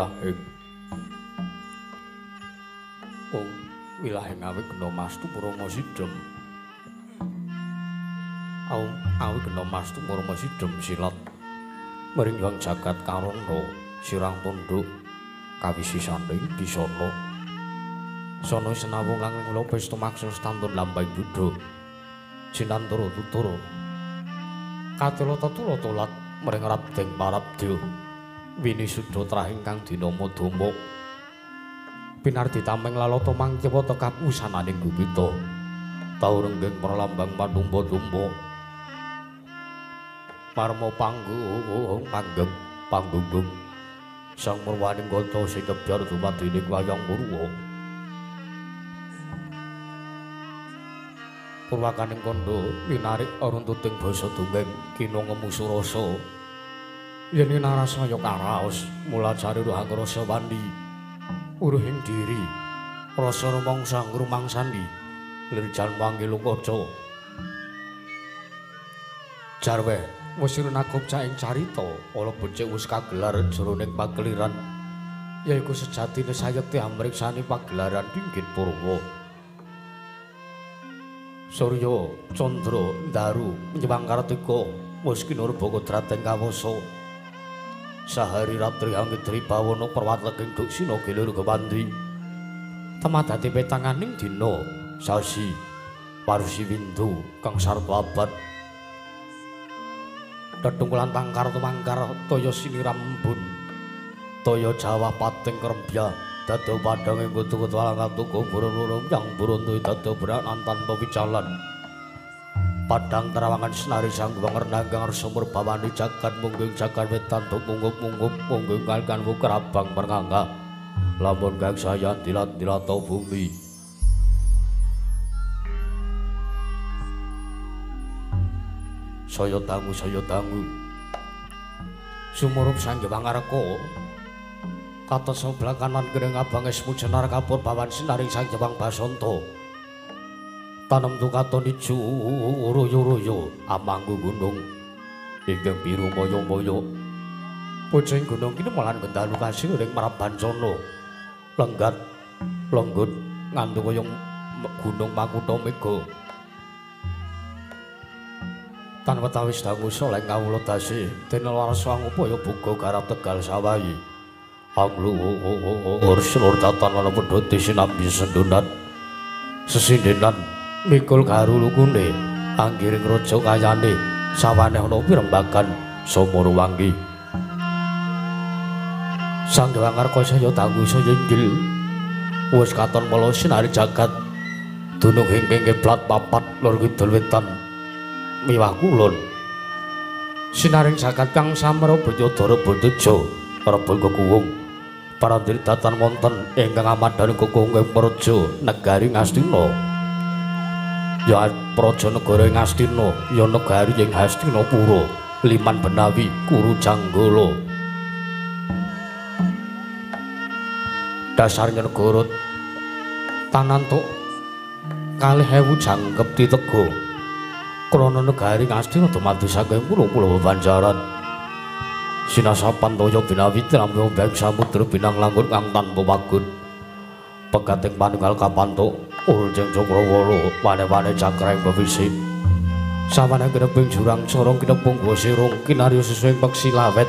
Wilahing oh wilahing awigna mastu purama sidhem awigna mastu purama sidhem silat maring yang jagat karana sirang tunduk kawisisaning bisana sono senawung lang kula pesta maksa stantun lambang buddha jinantara tutur katela tetula tolat maring rabdeng parabdya winisuda trah ingkang dinama Dama pinardi tameng lalata mangkiwa tekap wusananing gupita tau renggeng pralambang panumpa-tumpa marma panggung manggeng panggunggung sang murwaning kota sing kebyar dumadining wayang purwa purwakaning kandha linarik runtuting basa dongeng kina ngemu surasa yen winarasaya karaos mulajari rohang rasa wandi uruhing diri rasa rumangsa ngrumangsani lirjan wangi lungkaca jarwe wis rinakupca ing carita ala becik wis kagelar jroning pakeliran yaiku sejatine sayekti amriksani pagelaran Dinggit Purwa. Surya Candra Ndaru nyewang Kartika wis kinurba kodrating kawasa sahari ratri angidri bawana perwatleking duksina gilir kewandi temadati petanganing dina sasi parsi windu kang sarta abad tetungkulan tangkar tumangkar toya sinirambun toya jawah pating krembya dado padhange kutu-kutu alang-atuku burun-burun yang burun tuwi dado beranan tanpa picalan padang terawangan senari sangguang renanggang sumur bawani jagat mungging jagat wetan tumunggup-munggup mungging kalkan wukrabang perngangga lamun kang saya dilat-dilato bumi saya dangu sumurup Sang Hyang Arka katon sebelah kanan gering abang esmu jenar kapur bawan sinaring Sang Hyang Basanta tanem tukaton ijo royo-royo amanggu gunung ingkang biru moyo-moyo pucing gunung kini malan gendalu kasih ring Mrabancana lenggat lenggut ngantu kaya gunung Makutha Mega tan wetawis dangu soleh kawula dasi dene warsa angupaya buga garap Tegal sawahi angluhur selur datan ana pedhoti sinambi sendunan sesindenan mikul garu lukune anggiring raja kayane sawane ana pirembagan Sumurwangi Sang Hyang Arka saya dangu saya inggil wis katon mala sinari jagat dunung ingkang kiblat papat lor kidul wetan miwah kulon sinaring jagat kang samra Banyadara Banteja rebul kekuwung parandiri datan wonten ingkang amadhani kekuwung ing praja negari Ngastina ya praja negara ing Ngastina ya negari ing Hastinapura Liman Benawi Kuru Janggala dasarnya negara tanantuk 2.000 jangkep titega krana negari Ngastina dumadi saking pulo-pulo bebanjaran sinasapan toya binawi tramya beng samudra binang langgut kang tanpa wagun pegating panunggal kapantuk urjeng cakrawala wane-wane cakrang bewisi sawane kineping jurang corong kinepung gua sirung kinarya sesuing peksi lawet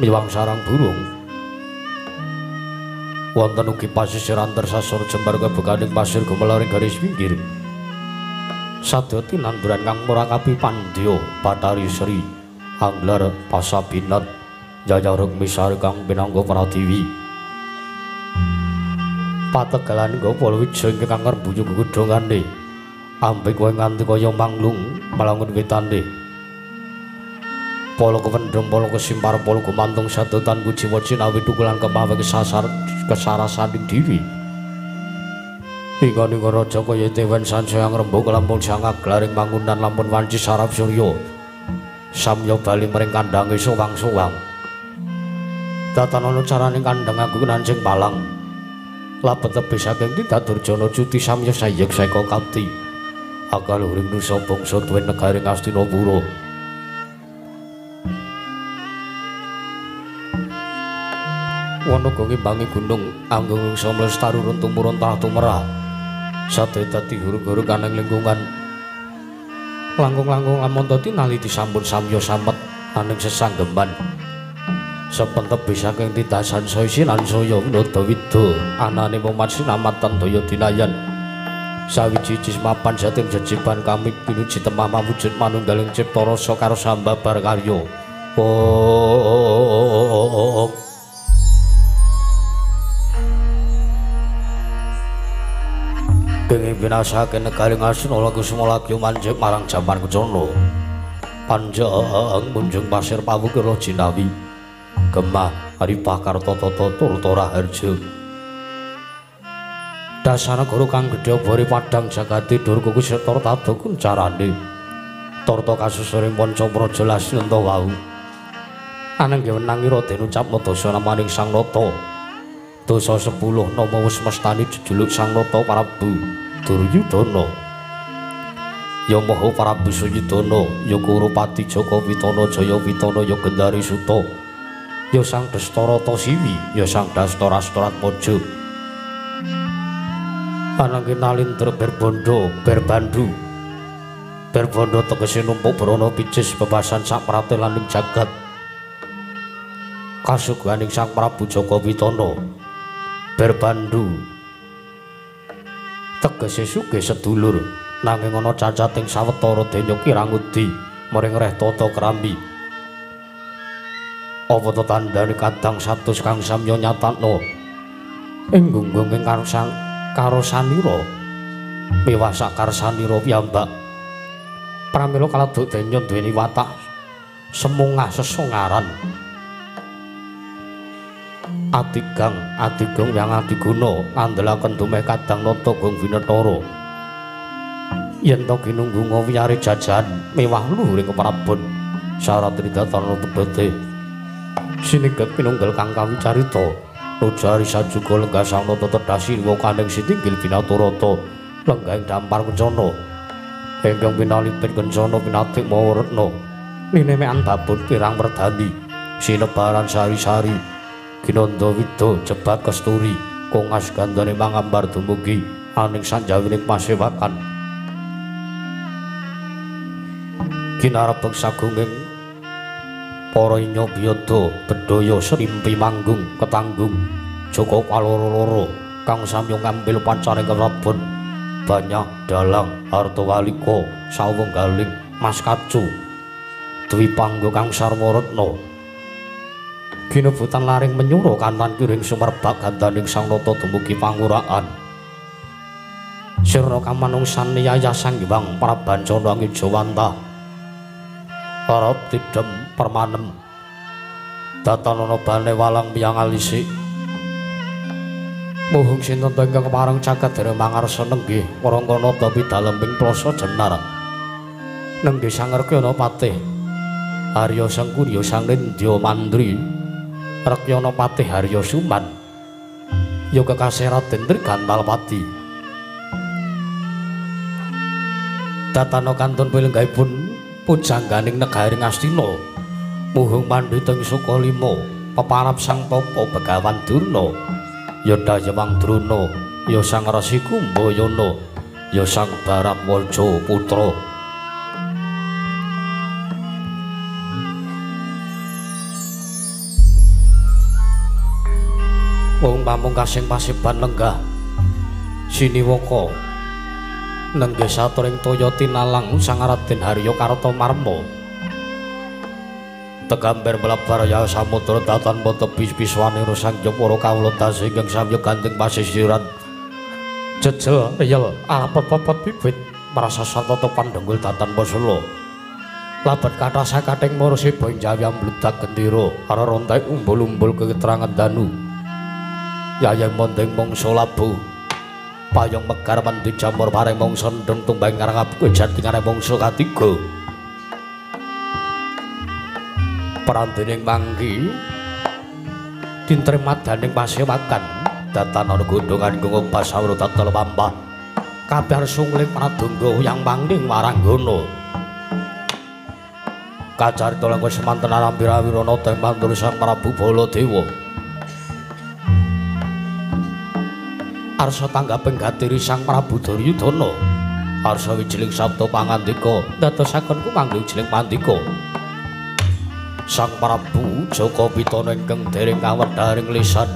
miwang sarang burung wonten ugi pasisiran tersasar jembar kebekaning pasir gumelaring garis pinggir sadya tinanduran kang murakapi pandya Bathari Sri Anglar Pasabinat Jaya Rukmisari kang pinangga pratiwi pategalan ngga palawija ingkang ngrembuyung gegedhongane ambek kowe nganti kaya manglung melangun wetane pala kewendhem pala kesimpar pala gumantung sadotan kujiwa cinawi tukulan kemawe kesasar kesarasaning dewi ingkang raja kaya dewen sansaya ngrembug lampun sang aglaring mangunan lampun wanci sarap surya samya bali mring kandhange sowang-sowang datan ana carane kandhang aku nancing palang labet tebih saking Tindak Durjana cuti samya sayek seka kapti akal uring nusa bangsa duwe negari Ngastinapura Wana ngimbangi gunung anggung samlestaru run tumurun tanah tumerah. Sadaya dadi hurug-hurug aneng lingkungan. Langkung-langkung lamun dadi nali disampun samya samet aning sesanggeman. Sepentep saking titasan saya sinan saya winada wida anane moman sinamatan daya dinayan. Sawiji mapan jatim jejiban kami pinuji temah mawujud manunggaling cipta rasa karo sambabar karya. Oh. Kenging binasake negari Ngastina Kusuma lagi manjing marang jaman kencana. Panjang munjung pasir pawukira jinawi. Gemah Aripah Kartata Turta Raharja. Dasana guru kang gedhe bori padhang jagate durga kuseta tata kuncarane. Tarta kasusuring panca praja lasnenta wau. Anangge wenang ira den ucapna dasa namaning Sang Nata. Dasa 10 nama wis mestani jejuluk Sang Nata Prabu Duryudana. Ya Maha Prabu Suyudana, ya Kurupati Jaka Witana Jaya Witana, ya Gendari Suta. Ya Sang Dastarata Siwi, ya Sang Dastarastratmaja. Anangge nalindra berbondo berbandu. Berbondo tegese numpuk brana picis bebasan sak pratelan ing jagat. Kasuguhaning Sang Prabu Jaka Witana. Berbandu tegese sugih sedulur nanging ana cacating sawetara denya kirangudi mring reh tata krambi. Apa to tandane kadang satus kang samya nyatakna ing gunggung ing karosanira miwah sakarsanira piyambak. Pramila kaladuk denya duweni watak semungah sesongaran. Adigang adigung yang adiguna ngandelaken dumeh kadang nata gong winetara. Yen to ginunggu ngowiyare jajan mewah luhuring keprabon syarat tridatana pedhote. Siningget pinunggel kang kawicarita nujari sajuga lenggah sang nata tedhasi wakaning sitinggil binaturata lenggahing dampar kencana ingkang pinalipit kencana pinatik mawa retna linemekan babon pirang werdani sinebaran sari-sari ginanda wida jebat kesturi kongas gandane mangambar dumugi aning sanjawining pasewakan kinarebeg sagunging para inya biyada bedhaya srimpi manggung ketanggung jaka kaloro-loro kang samya ngambil pancaring keprabon banyak dalang artawalika sawenggaling mas kacu dwipangga kang sarwa retna ginebutan laring menyura kanan kiring sumerbak gandaning Sang Nata dumugi panguraan sirna kamanungsan yayah Sang Hyang Prabancana Ngijawantah arep tidem permanem datanana bane walang miyang alisik muhung sinten ingkang kepareng caket dereng mangarsa nenggih warangkana tapi dalem ing plasa jenar nenggih sangerkyana patih Arya Sengkuni Sang Nindya Mandri Rekyana patih Arya Suman ya kekasih Raden Trigantalpati datana kantun pilenggahipun pujangganing negari Ngastina muhung pandhita ing Sukalima peparap Sang Tapa Begawan Durna ya Dayawang Drona ya Sang Resi Kumbayana ya Sang Baratwaja Putra. Wong pamungkasing pasiban lenggah siniwaka nenggih saturing toya tinalang Sang Raden Harya Kartamarma tegambar mlebar ya samudra datan tebi piswanira sangya para kawula dasa ingkang samya gandeng pasisiran jejel riyel alapet-pepet bibit marasa satata pandhenggul datan pasela labet kathah sakating marasiba ing jawi ambludak gendera arerontek umbul-umbul keterangan danu yayeng mondeng mangsa labuh payung megar mendhi jamur pareng mangsa ndeng tumbang karang abu jatingane mangsa katiga perandening manggi dintremadaning pasewakan datan ana gondhongan ngobas sawra tatal pampah kabeh sungling pradangga yang mangning waranggana kacarita langkung semanten arambirawirana teng mantur Sang Prabu Baladewa. Arsa tanggaping gatiri Sang Prabu Duryudana. Arsa wijiling sabda pangandika ndadosaken kumanggung jeling pandika. Sang Prabu Jaka Pitana ingkang dereng kawedharing lisan.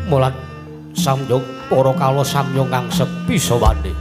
Mulat samyong para kala samyong ngangsep bisa wani.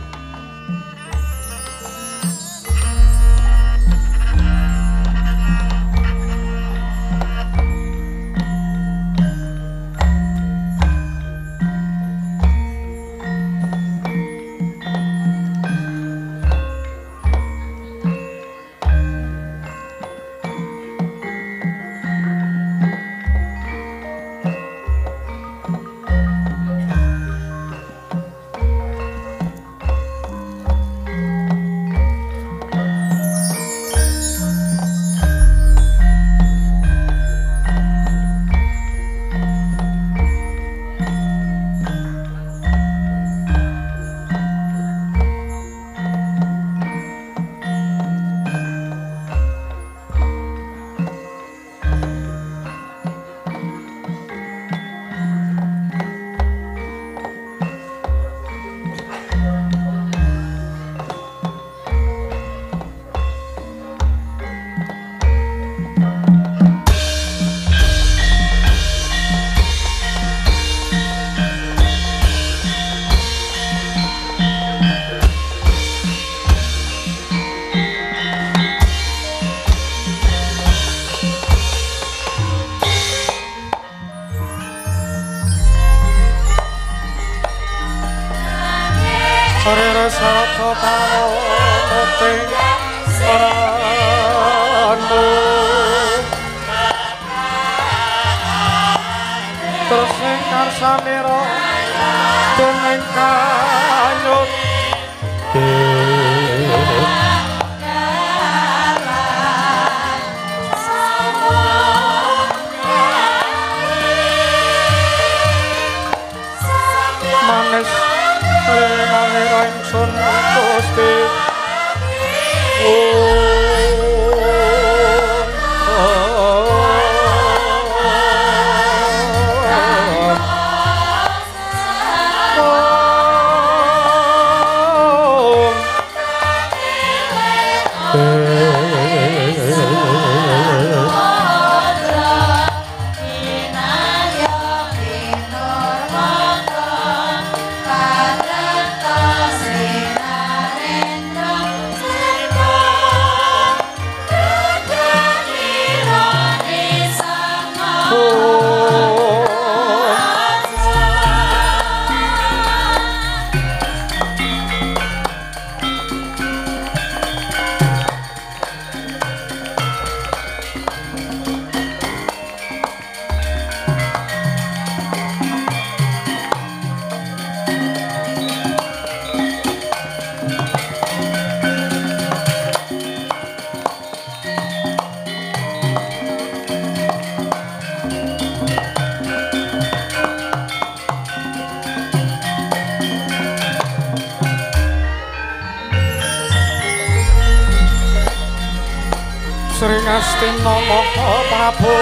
Sri Ngastina Maha Prabu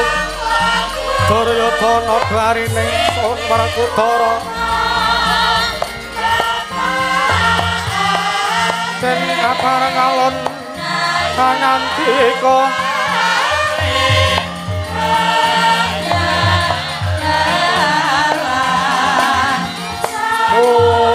Duryudana dwarine Sun Werkudara Den kabareng alun kangandika Oh.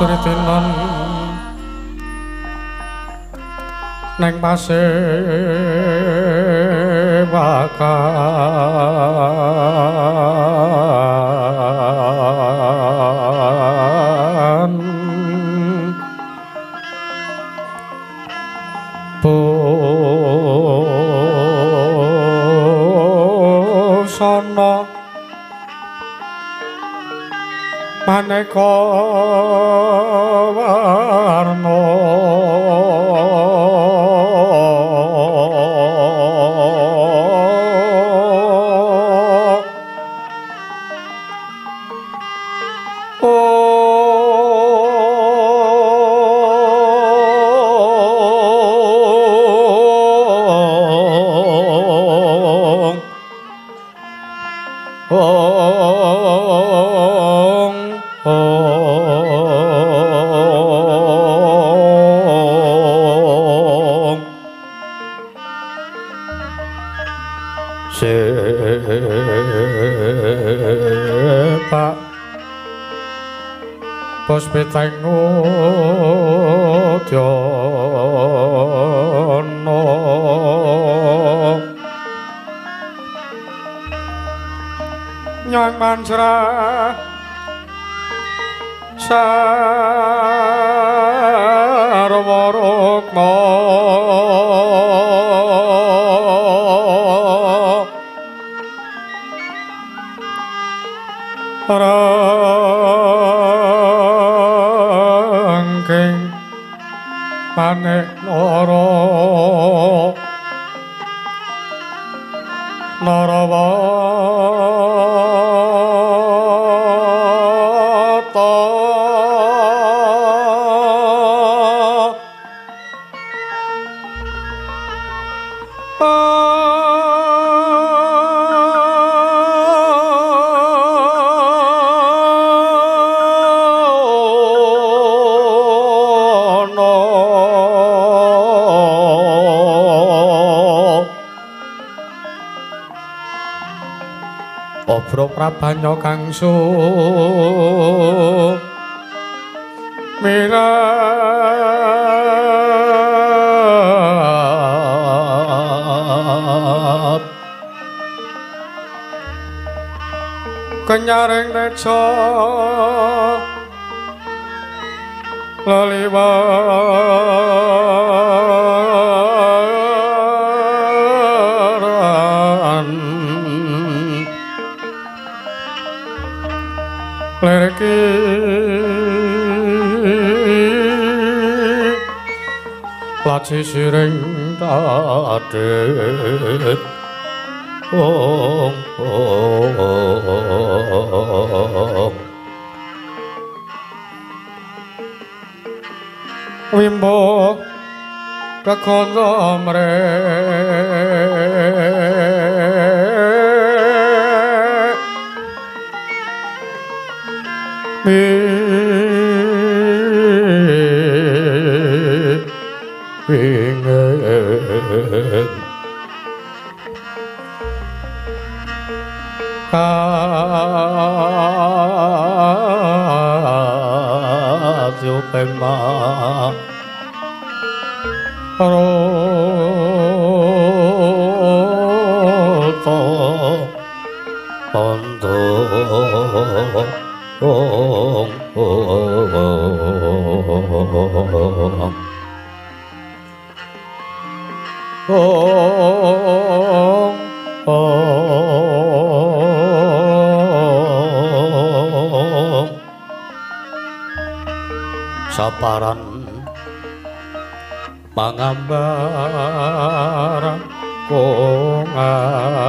Suritinan neng pasewakan busana maneka warna sepak puspiteng udyana nyang manjra sarwa rukma rangking manik nara narawata Obro prabanya kangsu mirap kenyaring neca leliwaran lerki laci siring tadit ong ong wimbo kekondo mrek wingin kadyuping maruta bandha ong ong ong ong saparan pangambar kongas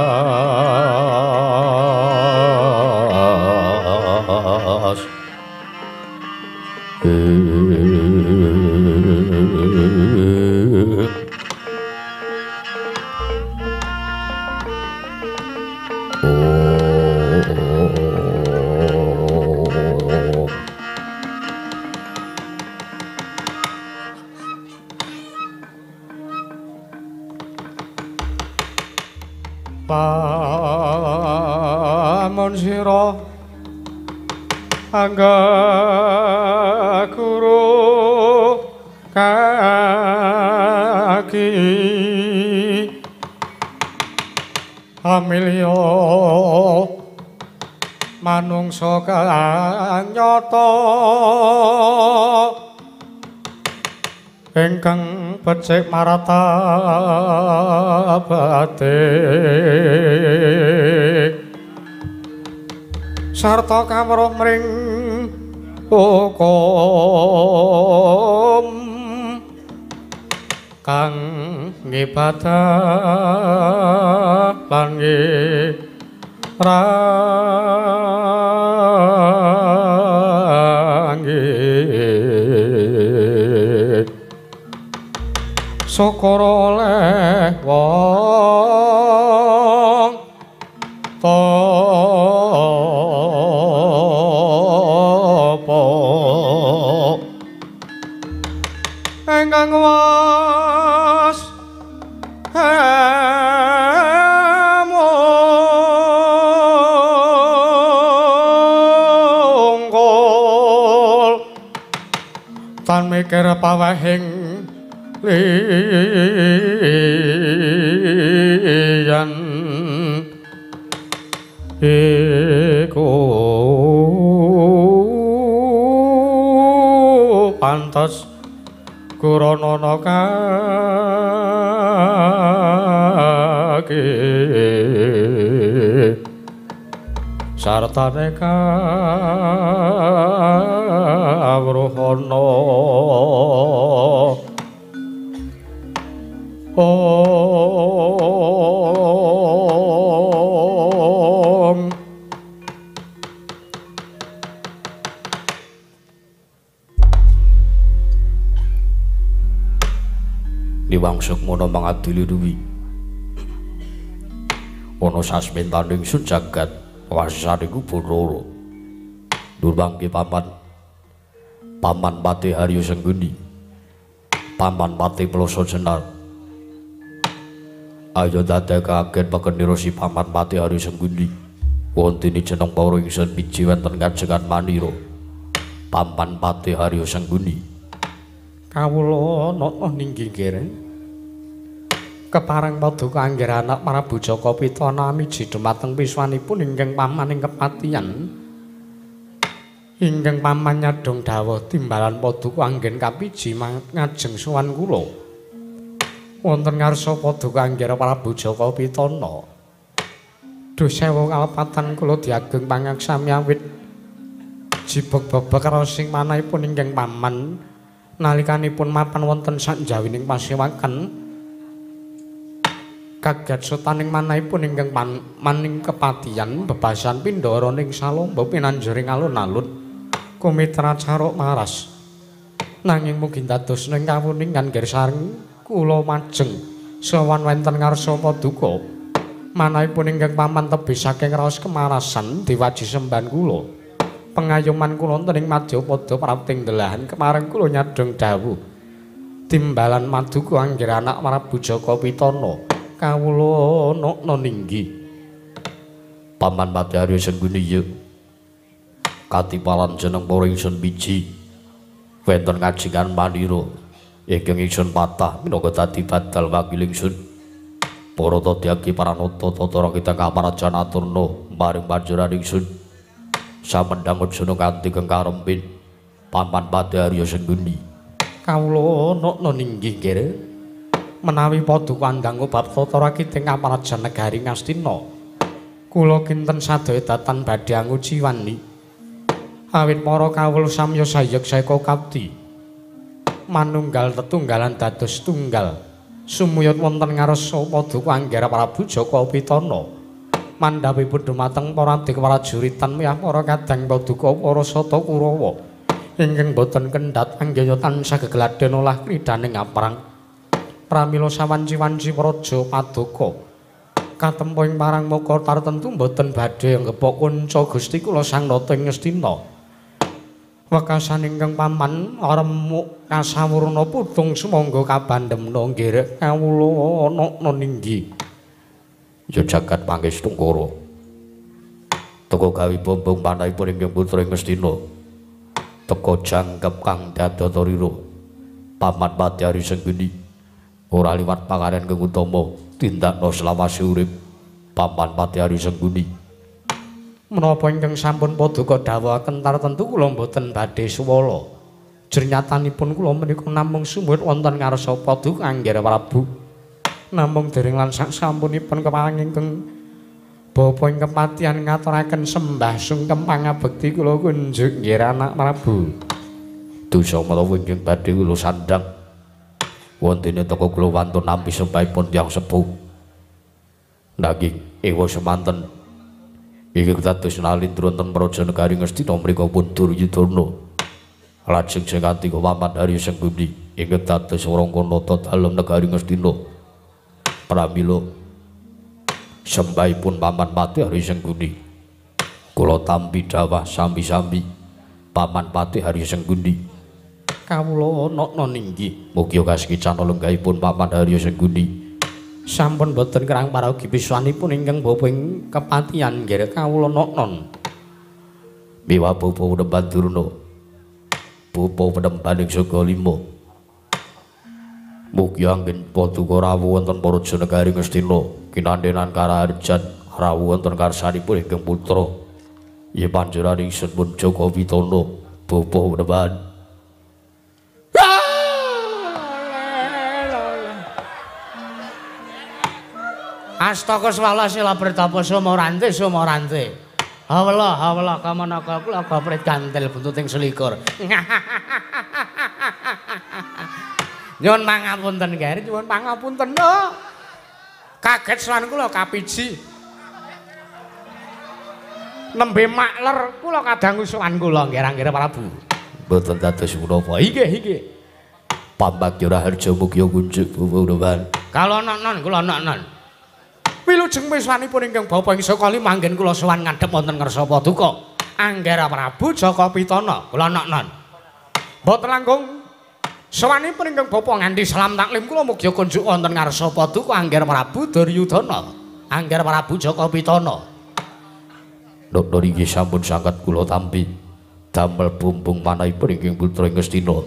Lamun sira Angga guru kaki amilya manungsa kang nyata ingkang becik martabate sarta kawruh mring hukum kang ngibadah lan ngirangi syukur oleh wong topo ingkang was mungkul tan mikir pawehing liyan iku pantes kuranana kaki sartane kawruhana. Om. Liwang Sukmana mangadili ruwi ana sasmentaning sun jagat wasaniku Bathara Durmangke paman paman Patih Harya Sengguni, paman Patih Ploso Jenar. Ayo dadekaken pekenira si paman Patih Harya Sengguni wontene jeneng para ingsun miji wonten kajengan manira paman Patih Harya Sengguni. Kawula nata ninggi nggih kepareng paduka anggir anak Prabu Jaka Pitana miji dumateng piswanipun ingkang paman ing kepatihan. Ingkang paman nyadhong dawuh timbalan paduka anggen kapiji ngajeng sowan kula. Wonten ngarsa paduka anggir Prabu Jaka Pitana. Duh sewu kalepatan kula diageng pangaksami awit jibeg bebek raos ing manahipun ingkang paman nalikanipun mapan wonten sakjawining pasewakan. Kaget sutaning manahipun ingkang maning kepatihan bebasan pindara ning salomba pinanjuring alun-alun kumitra caruk maras. Nanging mugi dados ning kawuningan nggih sareng kula majeng sowan wonten ngarsa paduka. Manahipun ingkang paman tebih saking raos kemarasan diwaji sembahan kula. Pengayoman kula wonten ing madyapada prapting delahan kemareng kula nyadhong dawuh timbalan maduka anggir anak Prabu Jaka Pitana. Kawula nokna ninggi paman Patih Harya Sengguni ya katipalan jeneng para ingsun miji wonten kajengan manira ingkang ingsun patah minangka dadi badal wakil ingsun para tadyaki paranata tata kita kamarajan aturna maring panjenengan ingsun samendhang ujana kanthi kengkarempin paman Patih Harya Sengguni. Kawula nokna ninggi nggih menawi paduka andang bab tata rakiting kamarajan negari Ngastina kula kinten sadaya datan badhe anguciwani awit para kawula samya sayek saeka kapti manunggal tetunggalan dados tunggal sumuyut wonten ngarsa paduka anggara Prabu Jaka Pitana mandhapipun dumateng para adik prajuritan miyah para kadang paduka para sata Kurawa ingkang boten kendhat anggaya tansah gegladen olah kridaning aprang. Pramila sawanci-wanci praja paduka katempo ing parang maka tartentu boten badhe nggepok kunca Gusti kula Sang Nata ing Ngastina. Wekasan ingkang paman remuk kasawurna putung sumangga kabandemna nggih kawula nokna ninggi. Ya jagat pangestungkara Teka gawe bombong panahipun ingkang putra ing Ngastina. Teka jangkep kang dadatarira. Paman Patih Ari Sengkuni ora liwat pangaran kang utama tindakna selawase urip. Paman Patih Ari Sengkuni. Menapa ingkang sampun paduka dawuhaken tartemtu kula mboten badhe suwala. Jernyatanipun kula menika namung sumuwut wonten ngarsa paduka Anggara Prabu. Namung dereng lan sasampunipun kepareng ingkang bapa ing kepatihan ngaturaken sembah sungkem pangabekti kula kunjuk nggih anak Prabu. Dosa menawa ingkang badhe kula sandhang wontene teka kula wantun nampi sembahipun tiyang sepuh. Nanging ewa semanten ingkang dados nalindra wonten praja negari Ngastina mriku pun Duryudana. Lajeng sing katiga Paman Harya Sengkuni ingkang dados Rangkanata dalem negari Ngastina. Pramila sembahipun Paman Patih Harya Sengkuni kula tampi dawah sambi-sambi Paman Patih Harya Sengkuni. Kawula nokna ninggih mugi kasekicana lenggahipun Paman Harya Sengkuni. Sampun boten kerang paraogi piswanipun ingkang bapa ing kepatihan nggih kawula noknon. Miwa bapa Penemban Durna, bapa Penemban ing Saga Lima, mugi anggen paduka rawuh wonten praja negari Ngastina kinandenan karaharjan rawuh wonten karsanipun ingkang putra yen panjenengan ingsun pun Jaka Pitana bapa Penemban. Astaka swala sila pritapa sumorante sumorante. Hawela hawela kamanaka kula gaprit gantel buntuting selikur. Nyuwun pangapunten nggih, nyuwun pangapunten. Kaget sowan kula kapiji. Nembe makler kula kadangu sowan kula nggih Anggara Prabu. Mboten dados menapa. Inggih inggih. Pambagya Raharja mugi kunjuk Penemban. Kula nonon kula nonon. Wilujeng miswanipun ingkang bapa ing Saka manggen kula sowan ngadhep wonten ngarsa paduka Anggara Prabu Jaka Pitana kula noknon. Mboten langkung sowanipun ingkang bapa nganti salam taklim kula mugi kunjuk wonten ngarsa paduka Anggara Prabu Duryudana Anggara Prabu Jaka Pitana. Nokno niki sampun sanget kula tampi damel bumbung manahipun ingkang putra ing Ngastina.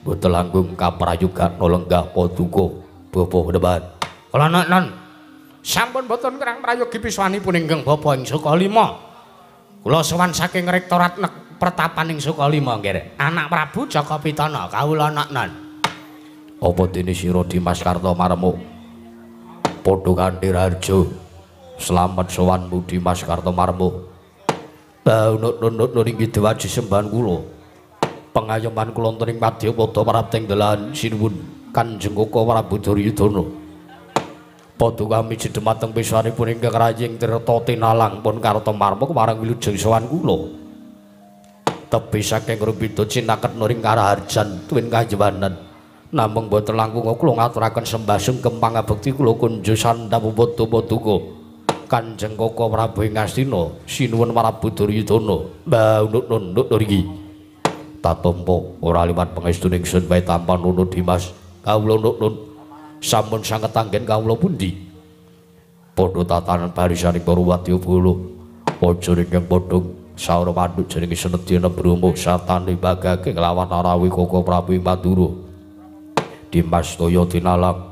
Mboten langkung kaprayogana lenggah paduka bapa Penemban. Kula noknon. Sampun boten kerang prayogi piswanipun ingkang bapa ing Sukalima. Kula sowan saking rektorat pertapan ing Sukalima nggih. Anak Prabu Jaka Pitana kawula noknon. Apa dene sira Dimas Kartomarmo? Padha kanthi raharja. Slamet sowanmu Dimas Kartomarmo. Baunut-nut inggih dewaji sembahan kula. Pengayoman kula wonten ing madyapada prapting dalan sinuwun Kanjeng Koko Prabu Duryudana. Paduka miji dumateng piswanipun ingkang raying tirta tinalang pun Kartomarma kemarang wilujeng sowan kula. Tebi saking rupida cinaket nuring karaharjan tuwin kajewanan. Namung boten langkung kula ngaturaken sembah sungkem pangabekti kula kunjuk sandhap padha paduka Kanjeng Koko Prabu ing Ngastina sinuwun Prabu Duryudana. Mbah nunduk niki. Tatampa ora liwat pangestune ingsun wae tampa nuno Dimas. Kawula nunut sampun sanget anggen kawula pundi. Padha tatanan barisaning para wadyabala. Aja ingkang padha saura panduk jenenge Senedya Brahma satane bagake nglawan arawi Koko Prabu Madura. Dimas toya tinalang.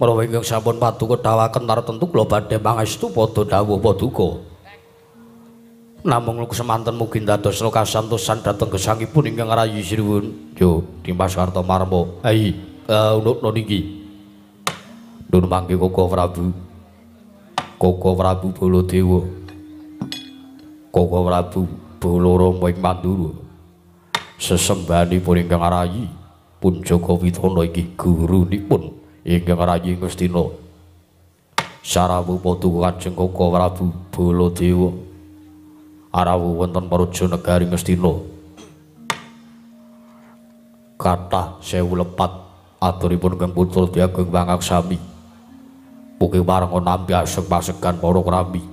Menawa ingkang sampun paduka dawaken tartemtu kula badhe pangestu padha dawuh paduka. Namung semanten mugi dados kasantosan dhateng gesangipun ingkang rayi sinuwun. Yo Dimas Kartomarma. Ai unukna niki. Nun mangke Koko Prabu. Koko Prabu Baladewa. Koko Prabu Balarama ing Mandura. Sesembahanipun ingkang rayi pun Jaka Pitana inggih gurunipun ingkang rayi Ngastina. Sarawuh paduka Kanjeng Koko Prabu Baladewa. Arawuh wonten praja negari Ngastina. Kathah sewu lepat aturipun Kang Putra Diageng Pangaksami. Mugi marang nampi aseg-asegan para krami.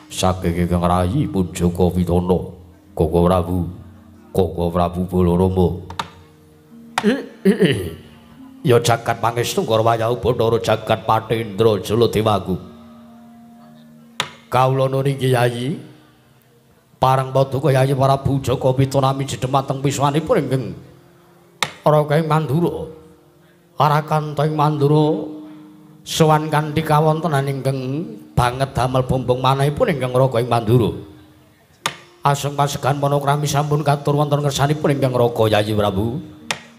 Saking ingkang rayi pun Jaka Pitana, Koko Prabu, Koko Prabu Balarama. Ya jagat pangestu Garwaya Bathara jagat Patendra Jaladewaku. Kawula niki Yayi, Pareng paduka Yayi Prabu Jaka Pitana miji dhumateng piswanipun ingkang Raga ing Mandura. Arakanta ing Mandura sowan kanthi kawontenan ingkang banget damel bombong manahipun ingkang Raga ing Mandura. Aseng pasegan panakrami sampun katur wonten ngersanipun ingkang Raga Yayi Prabu.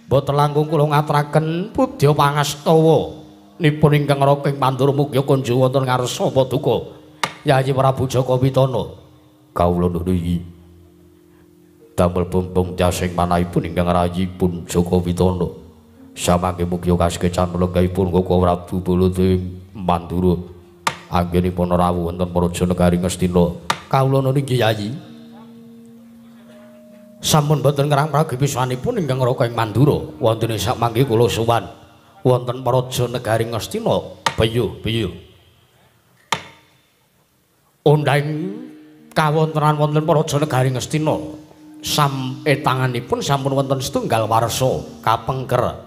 Boten langkung kula ngaturaken pudya pangastawa nipun ingkang Raga ing Mandura mugi kunjung wonten ngarsa paduka Yayi Prabu Jaka Pitana. Kawula nuwun damel bombong jasing manahipun ingkang rayipun Jaka Pitana. Samangke mugi kasekecan lenggahipun Koko Prabu Baladewa Mandura anggenipun rawuh wonten praja negari Ngastina. Kawula nuwun inggih Yayi. Sampun boten ngerang pragi piswanipun ingkang Raga ing Mandura wonten sak mangke kula sowan wonten praja negari Ngastina. Peyuh peyuh. Ondhang kawontenan wonten praja negari Ngastina tanganipun sampun wonten setunggal warsa kapengker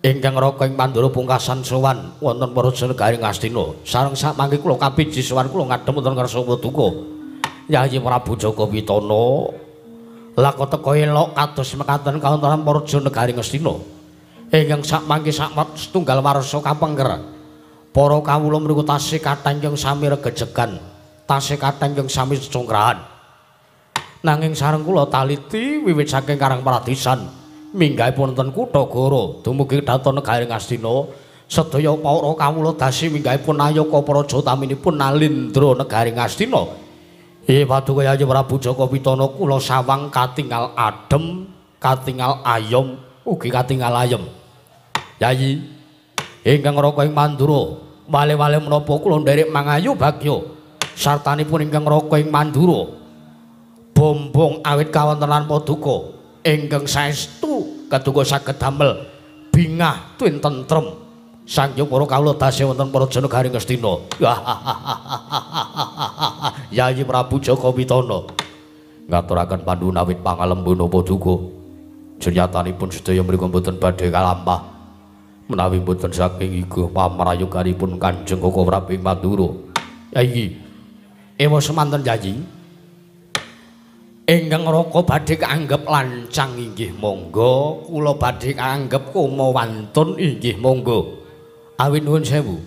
ingkang Raga ing Mandura pungkasan sowan wonten praja negari Ngastina. Sareng samangke kula kapiji sowan kula ngadhep wonten ngarsa paduka Yayi Prabu Jaka Pitana. Lako teka elok kados mekaten kawontenan praja negari Ngastina ingkang sakmangke setunggal warsa kapengker. Para kawula mriku tasih kathah ingkang sami regejegan, tasih kathah ingkang sami congkrahan. Nanging sareng kula taliti wiwit saking Karang Pradisan minggahipun wonten kutha Goro dumugi dhateng negari Ngastina, sedaya para kawula dasi minggahipun nayaka praja utaminipun Nalindra negari Ngastina. Paduka Yayi Prabu Jaka Pitana kula sawang katingal adem, katingal ayom, ugi katingal ayem. Yayi ingkang Raga ing Mandura, wale-wale menapa kula nderek mangayu bagya sartanipun ingkang Raga ing Mandura. Bombong awit kawontenan paduka ingkang saestu keduga saged damel bingah tuwin tentrem. Sanghyang para kawula tasih wonten praja negari Ngastina. Yayi Prabu Jaka Pitana ngaturaken pandhuwun awit pangalembana paduka. Jenyatanipun sedaya mriku mboten badhe kalampah menawi mboten saking iga pamrayoganipun Kanjeng Koko Prabu ing Mandura. Yayi, ewa semanten Yayi. Ingkang Raka badhe kaanggep lancang inggih monggo, kula badhe kaanggep koma wantun inggih monggo. Awit nuwun sewu.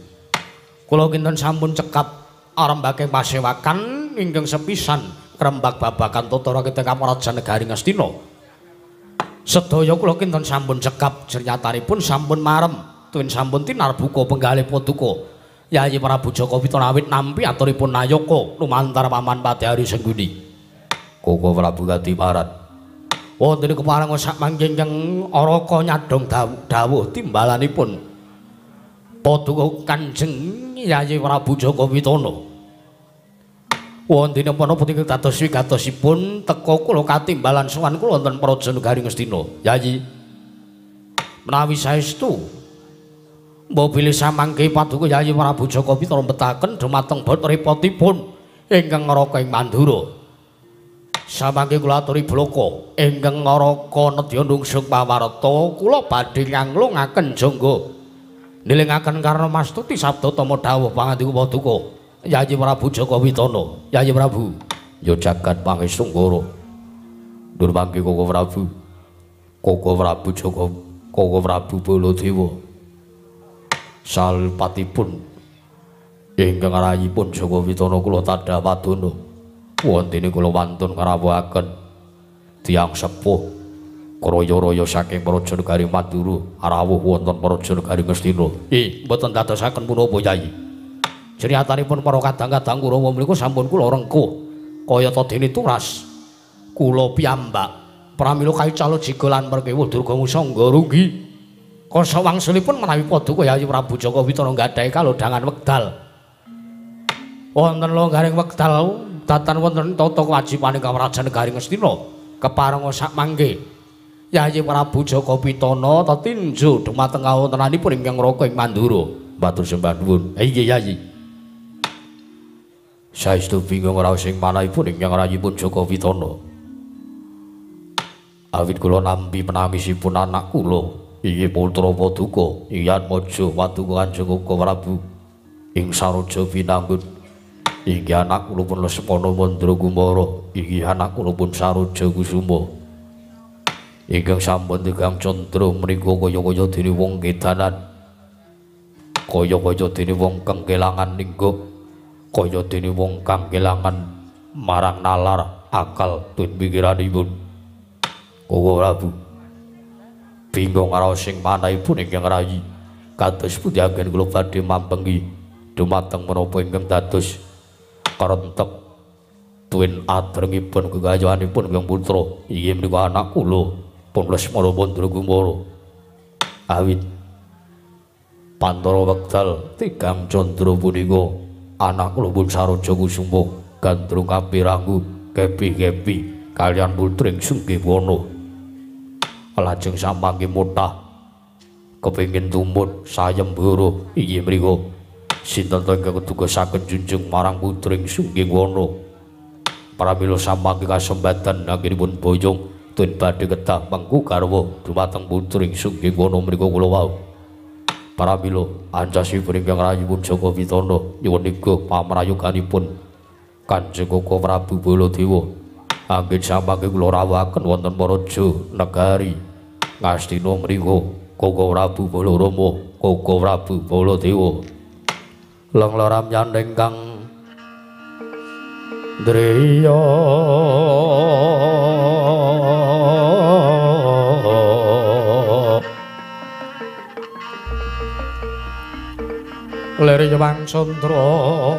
Kula kinten sampun cekap arembake pasewakan ingkang sepisan ngrembak babagan tata rakyat Praja Negari Ngastina. Sedaya kula kinten sampun cekap jernyatanipun sampun marem tuwin sampun tinarbuka penggalih paduka Yayi Prabu Jaka Pitana awit nampi aturipun nayaka lumantar paman Padahari Sengguni. Koko Prabu Kadiparan wonten kepareng sak mangke ingkang Araka nyadhong dawuh timbalanipun paduka Kanjeng Yayi Prabu Jaka Pitana. Wonten menapa punika dados wigatosipun teka kula katimbalan sowan kula wonten praja negari Ngastina. Yayi, menawi saestu mbok bilih samangke paduka Yayi Prabu Jaka Pitana mbetaken dhumateng bot repotipun ingkang Raka ing Mandura. Samangke kula aturi blaka ingkang Raka nedya nungsung pawarta kula badhe nganglungaken jangga nilingaken karna mastuti sabda tama dawuh pangandika paduka Yayi Prabu Jaka Pitana. Yayi Prabu ya jagat pangestu ngara ndur mangke Koko Prabu, Koko Prabu Jaka, Koko Prabu Baladewa salpatipun ingkang rayipun Jaka Pitana kula tadha padana wontene kula wantun ngrawuhaken tiyang sepuh kraya-raya saking praja negari Mandura rawuh wonten praja negari Ngastina. Mboten dadosaken punapa Yayi. Jeriyatanipun para kadang-kadang Kurawa mriku sampun kula rengkuh kayata dene turas kula piyambak. Pramila kaical jiga lan perkewuh durga musangga runggi. Kasa wangsulipun menawi paduka Yayi Prabu Jaka Pitana nggadahi kalodhangan wekdal. Wonten longgaring wekdal datan wonten tata kewajibane Kawrajan Negari Ngastina kepareng sak mangke Yayi Prabu Jaka Pitana tetinju dumateng kawontenanipun ingkang Raka ing Mandura. Matur sembah nuwun. Inggih Yayi. Saestu bingung raos ing manahipun ingkang rayipun Jaka Pitana. Awit kula nampi penangisipun anak kula inggih putra paduka Iyatmaja paduka Kanjeng Koko Prabu ing Saroja Binangun. Inggih anak kula pun Lesmana Mandra Kumara, inggih anak kula pun Saroja Kusuma. Ingkang sampun tigang candra menika kaya-kaya dene wong kedanan. Kaya-kaya dene wong kang kelangan lingga, kaya dene wong kang kelangan marang nalar akal tun pikiranipun. Koko Prabu bingung karo sing manahipun ingkang rayi. Kados pundi anggen kula badhe mampengi dumateng menapa ingkang dados karentek tuwin adrengipun gegayuhanipun ingkang putra. Inggih menika anak kula pun Lesmana Mandra Kumara. Awit pantara wekdal tigang candra punika anak kula pun Saroja Kusuma gandrung kapiranggu kepi-kepi kaliyan putring Sunggiwana. Lajeng samangke mutah kepengin tumut sayembara. Inggih mriku sinten ta ingkang kedugasaken junjung marang putring Sunggiwana. Pramila samangke kasembatan anggenipun boyong tun badhe kedah mengku garwa dumateng putring Sunggiwana mriku kula wau. Pramila ancasipun ingkang rayipun Jaka Pitana nyuwun niga pamrayoganipun Kanjeng Koko Prabu Baladewa anggen samangke kula rawuhaken wonten Paraja negari Ngastina mriku Koko Prabu Balarama, Koko Prabu Baladewa. Lengloram yandeng kang driya lir Hyang Candra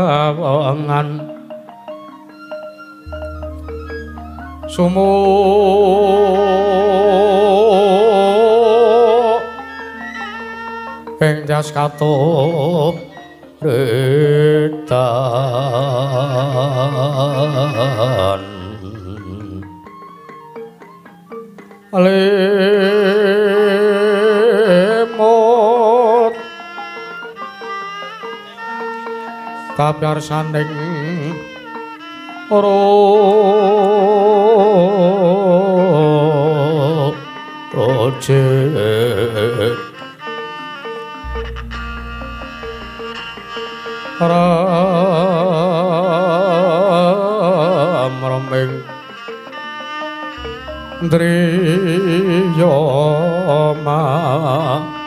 katawangan sumu ing jas katup retan lemot kapyarsaning roje ram raming driya manawung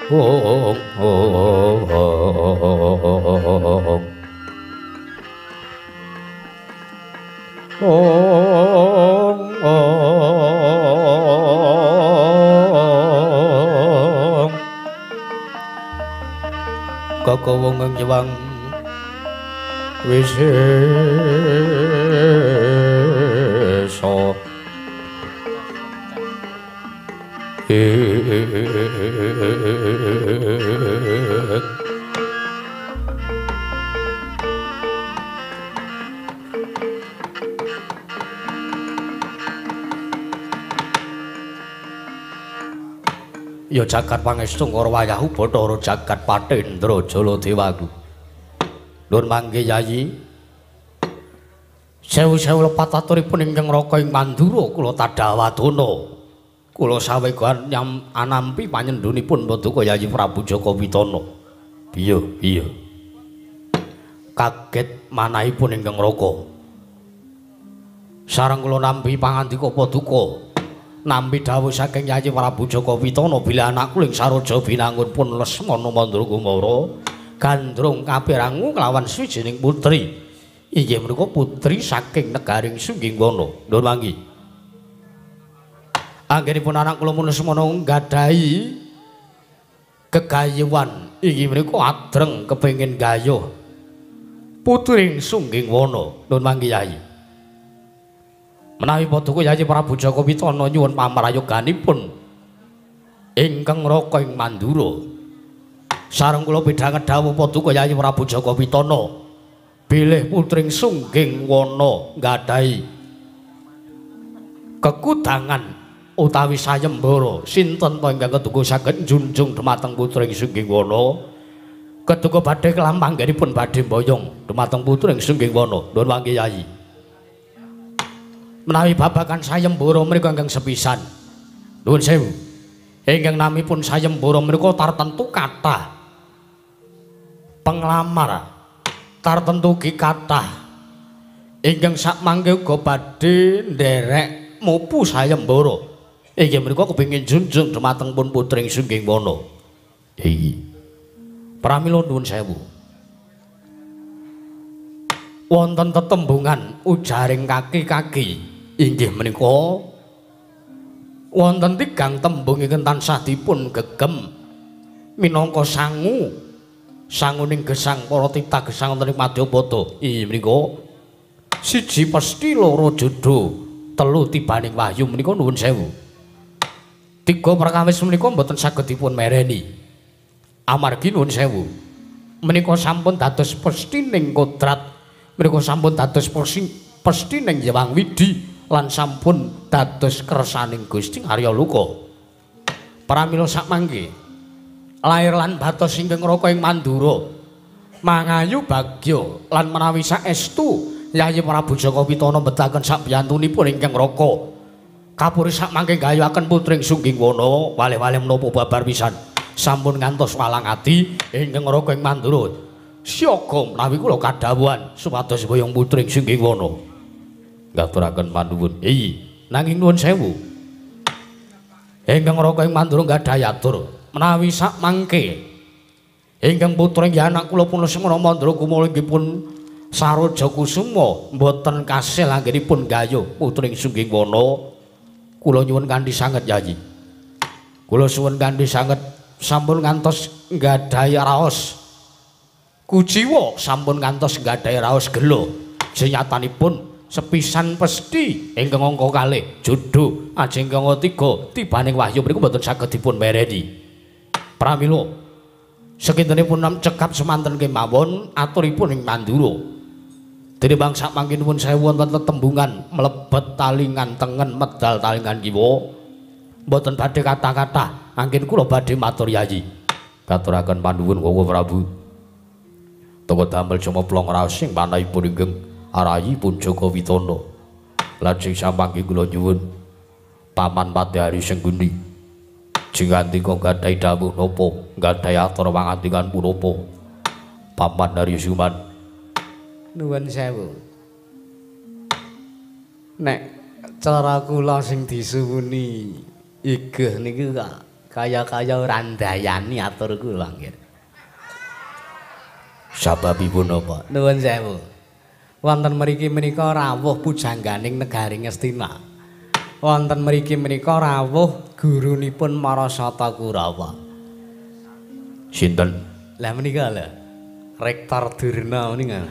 ong ong ong ong kakawung nyewang wisesa Ya jagat pangestu karo wayahu Bathara jagat Patendra Jaladewaku. Nuwun mangke Yayi. Sewu-sewu lepat aturipun ingkang Raka ing Mandura kula tadhawadana. Kula sawegan anampi panyendhunipun Paduka Yayi Prabu Jaka Pitana. Iya, iya. Kaget manahipun ingkang Raka. Sareng kula nampi pangandika Paduka. Nampi dawuh saking Yayi Prabu Jaka Pitana bilih anak kula ing Saroja Binangun pun Lesmana Mandra Kumara gandrung kapirangu kelawan swijining putri. Inggih menika putri saking negaring Sunggiwana. Nuwun manggi. Anggenipun anak kula pun Lesmana nggadahi gegayuhan inggih menika adreng kepengin gayuh putring Sunggiwana. Nuwun manggi Yayi. Menawi Paduka Yayi Prabu Jaka Pitana nyuwun pamrayoganipun ingkang Raka ing Mandura. Sareng kula pidhanget dawuh Paduka Yayi Prabu Jaka Pitana bilih putring Sunggiwana nggadahi kekudangan utawi sayembara sinten ta ingkang keduga saged njunjung dumateng putring Sunggiwana. Keduga badhe kelampanggenipun badhe mboyong dumateng putring Sunggiwana. Nuwun mangke Yayi. Menawi babagan sayembara menika ingkang sepisan Nuwun sewu. Ingkang namipun sayembara menika tartentu kathah penglamar, tartentu ugi kathah ingkang sakmangke uga badhe nderek mupu sayembara. Inggih menika kepengin junjung dumateng pun putring Sungging Wana. Iya. Pramila nuwun sewu. Wonten tetembungan ujaring kaki-kaki inggih menika wonten tigang tembung ingkang tansah dipun gegem minangka sangu sanguning gesang para tita gesang wonten ing Madyapada. Inggih menika siji pesthi, loro jodho, telu tibaning wahyu menika nuwun sewu. Tiga perkawis menika mboten saged dipun mereni. Amargi nuwun sewu menika sampun dados pesthi ning kodrat, menika sampun dados pesthi ning Hyang Widi lan sampun dados kersaning Gusti Arya Loka. Pramila sakmangke lair lan batos ingkang raka ing Mandura mangayu bagya lan menawi saestu Yayi Prabu Jaka Pitana mbetaken sakbiyantunipun ingkang raka kapuri sakmangke gayuhaken putring Sungging Wana waleh-waleh menapa babar pisan sampun ngantos walang ati ingkang raka ing Mandura. Siaga menawi kula kadhawuhan supados boyong putring Sungging Wana. Ngaturaken panuwun. Iya, nanging nuwun sewu. Ingkang raka ing Mandura gadhahi atur menawi sakmangke ingkang putra inggih anak kula pun Lesmana Mandra Kumala inggih pun Saroja Kusuma mboten kasil anggenipun gayuh putring Sungging Wana. Kula nyuwun kanthi sanget Yayi. Kula suwun kanthi sanget sampun ngantos nggadahi raos kuciwa, sampun ngantos nggadahi raos gela. Senyatanipun sepisan pesthi ingkang angka kalih jodho ajeng ingkang tiga tibaning wahyu mriku mboten saged dipun mereni. Pramila sekintenipun cekap semanten kemawon aturipun ing Mandura. Dene bangsa mangke nuwun sewu wonten tetembungan mlebet talingan tengen medal talingan kiwa. Mboten badhe kata-kata anggen kula badhe matur Yayi. Katuraken panuwun Koko Prabu. Toko damel cumeplong raos ing manahipun ingkang arayi pun Jaka Pitana. Lajeng samangke kula nyuwun Paman Padhari Sengguni. Jingandika gadhahi dawuh napa, gadhahi atur pangandikan punapa? Paman Hari Suman. Nuwun sewu. Nek cara kula sing disuwuni igeh niku kaya-kaya ora ndayani atur kula nggih. Sababipun napa? Nuwun sewu. Wonten mriki menika rawuh pujangganing negari Ngastina. Wonten mriki menika rawuh gurunipun Marasata Kurawa. Sinten? Lah menika lho, Rektor Durna menika.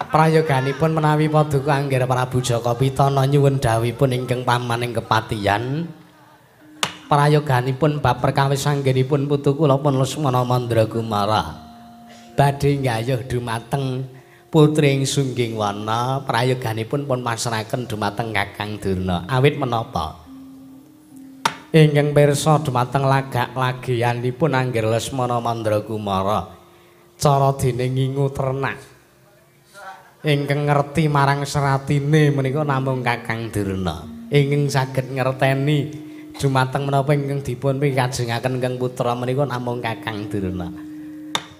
Prayoganipun menawi paduka Angger Prabu Jaka Pitana nyuwun dawuhipun ingkang paman ing kepatihan. Prayoganipun bab perkawis anggenipun putu kula pun Lesmana Mandra Kumara badhe nggayuh dumateng putri ing Sungging Wana. Prayoganipun pun pasrahaken dumateng Kakang Durna. Awit menapa ingkang pirsa dumateng lagak lagianipun Angger Lesmana Mandra Kumara cara dene ngingu ternak ingkang ngerti marang seratine menika namung Kakang Durna. Ingkang saged ngerteni dumateng menapa ingkang dipun pikajengaken ingkang putra menika namung Kakang Durna.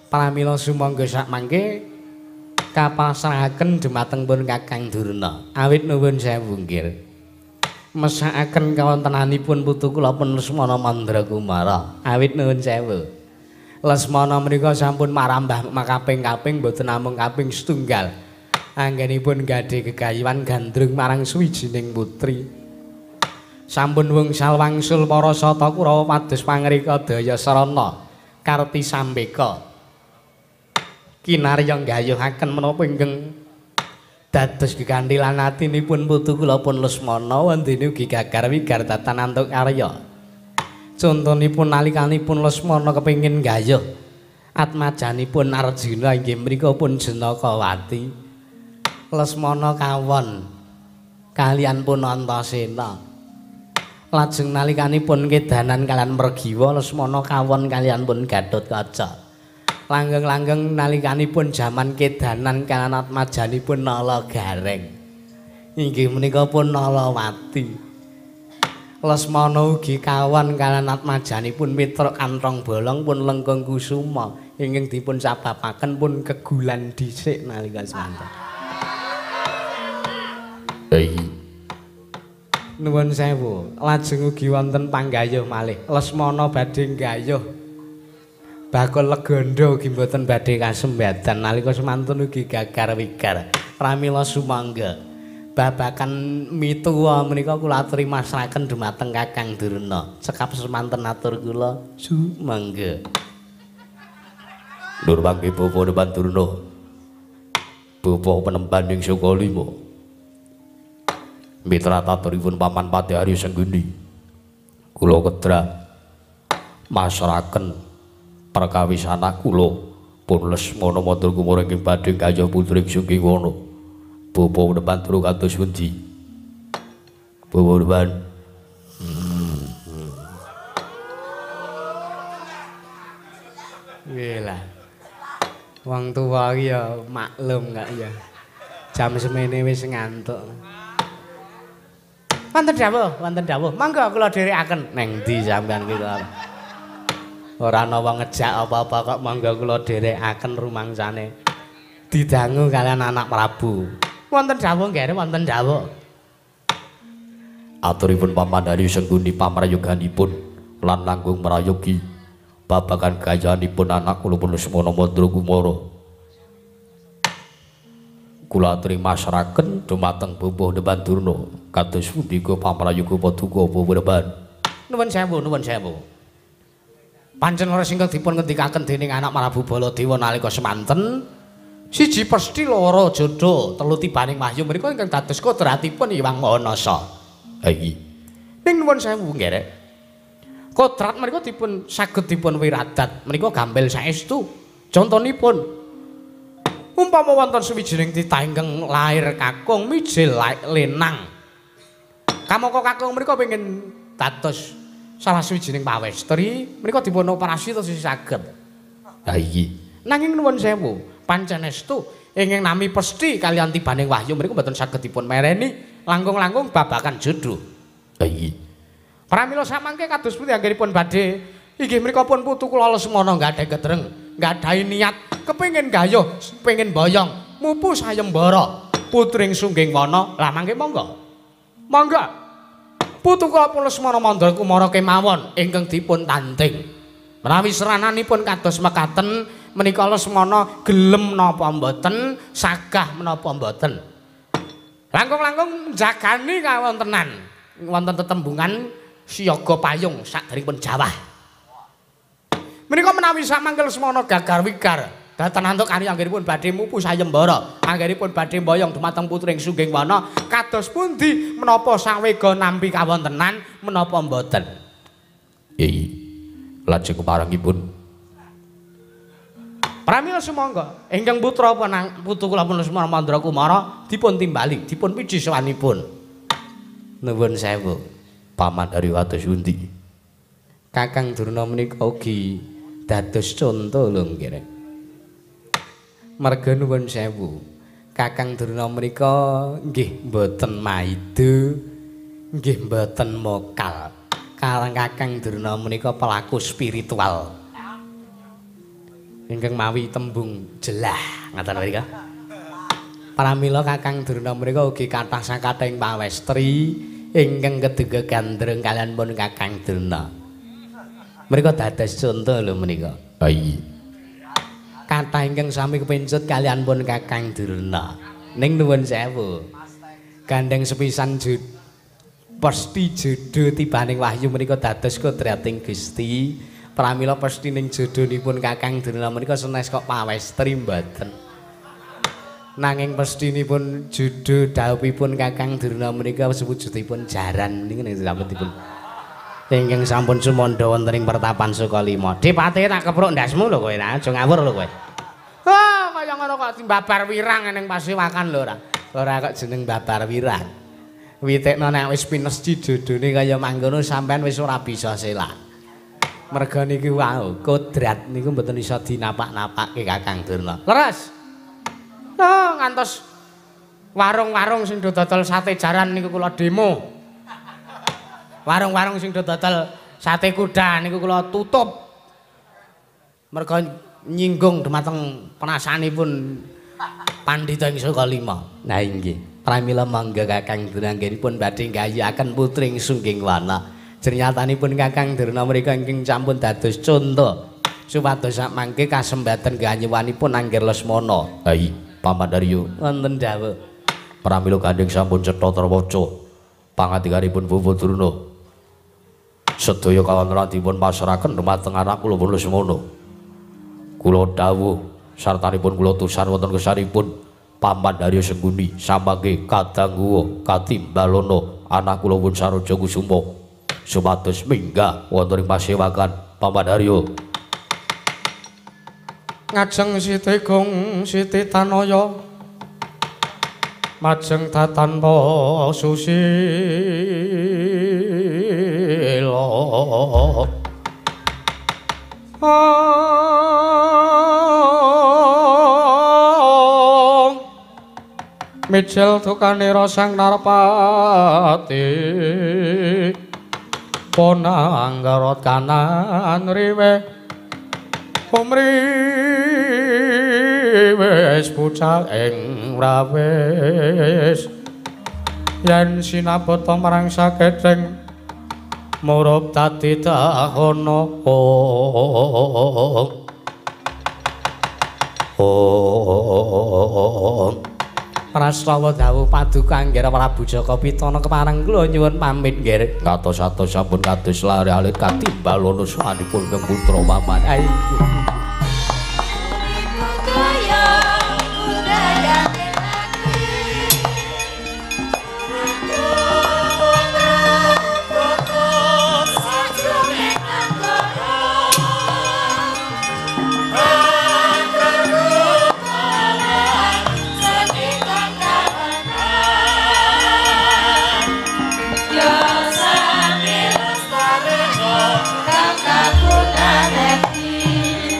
Pramila sumangga sakmangke kapasrahaken dumateng pun Kakang Durna. Awit nuwun sewu nggih. Mesakaken kawontenanipun putu kula pun Lesmana Mandra Kumara. Awit nuwun sewu. Lesmana menika sampun marambah makaping-kaping mboten namung kaping setunggal. Anggenipun gadhe gegayuhan gandrung marang suwijining putri. Sampun wungsal wangsul para sata Kurawa pados pangrika daya sarana karti sambeka. Kinarya nggayuhaken menapa ingkang dados geganthilan atinipun putu kula pun Lesmana wondene ugi gagar wigar datan antuk karya. Contonipun nalikanipun Lesmana kepengin nggayuh atmajanipun Arjuna inggih mriku pun Janakawati. Lesmana kawon kalian pun Antasena. Lajeng nalikanipun kedanan kalian Mergiwa Lesmana kawon kalian pun Gatotkaca. Langgeng-langgeng nalikanipun jaman kedanan kalian atmajanipun Nala Gareng. Inggih menika pun Nalawati. Lesmana ugi kawan kaliyan atmajanipun mitruk kanthong bolong pun lengkung kusuma ingkang dipun sababaken pun kegulan dhisik nalika semanten. Nuwun sewu, lajeng ugi wonten panggayuh malih. Lesmana badhe nggayuh bakul legandha ugi mboten badhe kasembadan nalika semanten ugi gagar wigar. Pramila sumangga babakan mituwa menika kula aturi masraken dumateng Kakang Durna. Cekap semanten atur kula sumangga. Nur mangke bapa depan Durna. Bapa penemban ing Sukalima. Mitra taturipun Paman Patih Arya Sengguni. Kula kedra masraken perkawis anak kula pun Lesmana Mandra Kumara ingkang badhe gayuh putri Sunggiwana. Bapa depan turu kados pundi? Bapa depan. Nggih lah. Wong tuwa iki ya maklum kak ya. Jam semene wis ngantuk. Wonten dawuh, wonten dawuh. Monggo kula dherekaken. Neng ndi sampean ki kok? Ora ana wong ngejak apa-apa kok monggo kula dherekaken rumangsane. Didangu kalian anak Prabu. Wonten dawuh nggih, wonten dawuh. Aturipun Paman Arya Sengguni pamrayoganipun lan langkung mrayogi babagan gayanipun anak kula pun Lesmana Mandra Kumara. Kula aturi masraken dumateng Bapa Depan Durna kados pundi pamrayoga paduka Bapa Depan. Nuwun sewu, nuwun sewu. Pancen leres ingkang dipun ngendikaken dening anak Prabu Baladewa nalika semanten siji pesthi loro jodho telu tibaning wahyu menika ingkang dados kodratipun Hyang Maha Nasa. Ha iki. Ning nuwun sewu ngerek. Kodrat menika dipun saged dipun wiradat menika gampil saestu. Contonipun umpama wonten sawijining titah ingkang lair kakung mijil lenang. Kamangka kakung menika pengin dados salah sawijining pawestri menika dipun operasi terus saged. Ha iki. Nanging nuwun sewu, pancen estu ingkang nami pesthi kaliyan tibaning wahyu mriku mboten saged dipun mereni langkung-langkung babakan jodho. Ha iki. Pramila samangke kados pundi anggenipun badhe inggih mriku pun putu kula Lesmana nggadhahi ketreng, nggadhahi niat kepengin gayuh, pengin boyong, mupu sayembara putring Sungging Wana. Lah mangke monggo. Monggo. Putu kula pun Lesmana Mandra Kumara kemawon ingkang dipun tanding. Menawi serananipun kados mekaten menika Lesmana gelem napa mboten, sagah menapa mboten. Langkung-langkung njagani kawontenan wonten tetembungan siaga payung sakderengipun jawah. Menika menawi samangke Lesmana gagar wigar dhateng antuk karya anggenipun badhe mupu sayembara, anggenipun badhe mboyong dumateng putring Sungging Wana, kados pundi menapa sawega nampi kawontenan menapa mboten? Iya. Lajeng keparengipun pramila sumangga ingkang putra putu kula pun Lesmana Mandra Kumara dipun timbali, dipun piji sowanipun. Nuwun sewu. Paman Arya kados pundi? Kakang Durna menika ugi dados conto lho nggih. Marga nuwun sewu. Kakang Durna menika nggih mboten maida, nggih mboten mokal. Karang Kakang Durna menika pelaku spiritual. Ingkang mawi tembung jelah ngaten mrika. Pramila Kakang Durna menika ugi kathah sakathahing pawestri ingkang keduga gandrung kaliyan pun Kakang Durna. Menika dados conto lho menika. Ha iki. Kathah ingkang sami kepencut kaliyan pun Kakang Durna. Ning nuwun sewu. Gandeng sepisan pesthi jodho tibaning wahyu menika dados kodrating Gusti. Pramila pesthi ning jodhonipun Kakang Durna menika senes kok pawestri mboten. Nanging pesthinipun jodho dhawuhipun Kakang Durna menika sewujudipun jaran niku dipun ingkang sampun sumandha wonten ing pertapan Sukalima. Dipate tak kepruk ndasmu lho kowe, aja ngawur lho kowe. Wah, kaya ngono kok dimbabar wirang ning pasewakan lho ora. Ora kok jeneng babar wirang. Witekno nek wis pinesthi jodhone kaya mangkono sampean wis ora bisa selak. Merga niki wau kodrat niku mboten iso dinapak-napake Kakang Durna. Leres. Oh, ngantos warung-warung sing do dodol sate jaran niku kula demo. Warung-warung sing do dodol sate kuda niku kula tutup. Merga nyinggung dumateng perasaanipun pandhita ing saka lima. Nah inggih. Pramila mangga Kakang Durna anggenipun badhe nggayuhaken putri ing Sungging Wana. Jernyatanipun Kakang Durna mriku ingkang sampun dados conto supados sakmangke kasembaten ganyuwanipun Angger Lesmana. Hai, Paman Daryo. Wonten dawuh. Pramila gandheng sampun cetha terwaca pangandikanipun Bapak Durna. Sedaya kawontenan dipun pasrahaken dumateng anak kula pun Lesmana. Kula dawuh sartanipun kula tusan wonten kesanipun Paman Daryo Sengkuni samangke kadangguwa katimbalana anak kula pun Saroja Kusuma supados minggah wonten ing pasewakan Paman Daryo. Ngajeng Siti Gung Siti Tanaya majeng tatanpa susila. Mijil dukanira sang Narpati ponanggarot kanan riwe umriwis bucal ing rawis yen sinabata marang saketheng murup dadi dahana. Prastawa dawuh paduka Angger Prabu Jaka Pitana kepareng kula nyuwun pamit nggih. Katos-atos sampun kados lare alit katimbalana sahanipun putra paman. Ayo. Kakak pun anakku.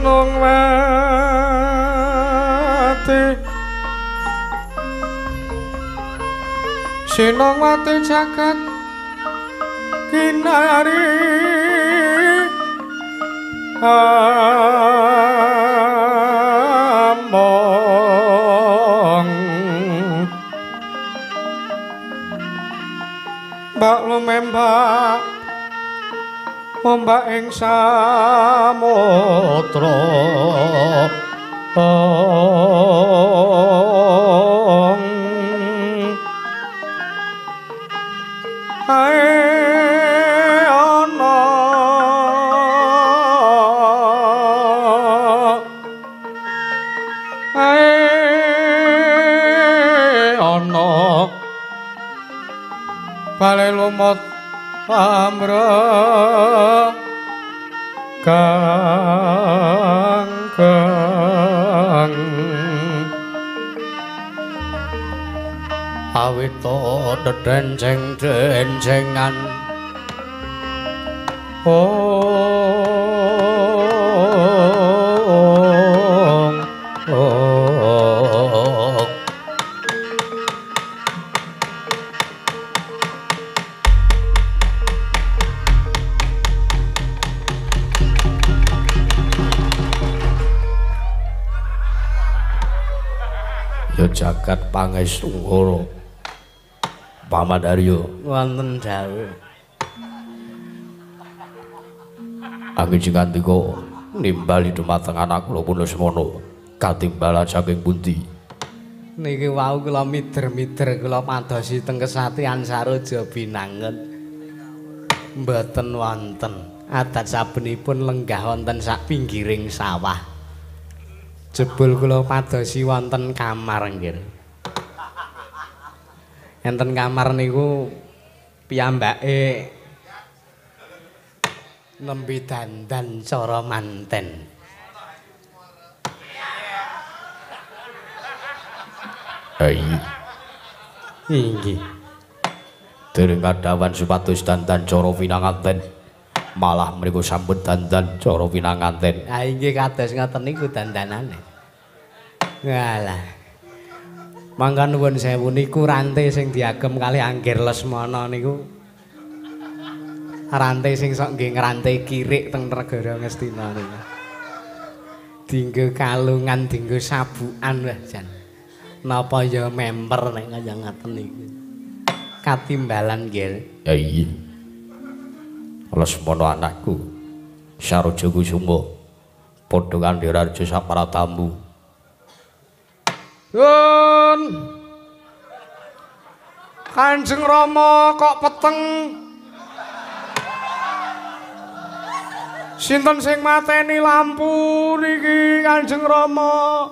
Sinungwati Sinungwati jagat kinari among mbak lumembak ombak ing samudra ae ana ae ana bale lumut amra kang kang awita dedenceng-dencengan ong ong ya jagat pangestungkara Paman Aryo wonten dawuh angin sing ngandika nimbali dumateng anak kula pun Lesmana katimbalan saking pundi niki wau kula mider-mider kula padosi teng Kesatian Saroja Binangun mboten wonten adat sabenipun lenggah wonten sak pinggiring sawah jebul kula padosi wonten kamar nggih. Enten kamar niku piyambake nembe dandan cara manten. Ayi. Inggih. Dereng kadhawan supados dandan cara pinanganten. Malah mriku sampun dandan cara pinanganten. Ha inggih kados ngoten niku dandanane. Walah. Mangka nuwun sewu niku rante sing diagem kalih Angger Lesmana niku. Rante sing sok nggih ngrante kirik teng negara Ngastina niku. Dinggo kalungan, dinggo sabukan wah jan. Napa ya memper nek kaya ngaten niku. Katimbalan nggih. Ya iya. Lesmana anakku Saroja Kusuma padha kandhira raja sapratamu. Yun Kanjeng Rama kok peteng. Sinten sing mateni lampu niki Kanjeng Rama?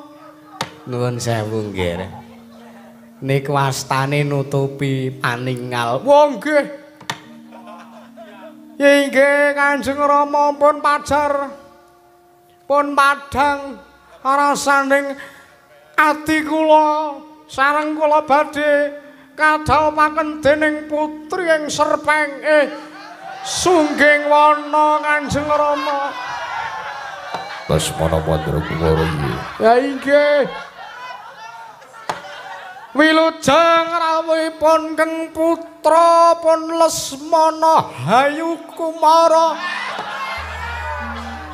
Nuwun sewu nggih. Niku astane nutupi paningal. Wah nggih. Inggih Kanjeng Rama pun pajar. Pun padhang rasaning ati kula sareng kula badhe kadhawuhaken dening putri ing Serpeng Sungging wana Kanjeng Rama. Lesmana Mandra Kumara iki. Ya inggih. Wilujeng rawuhipun Keng Putra pun Lesmana Hayu Kumara.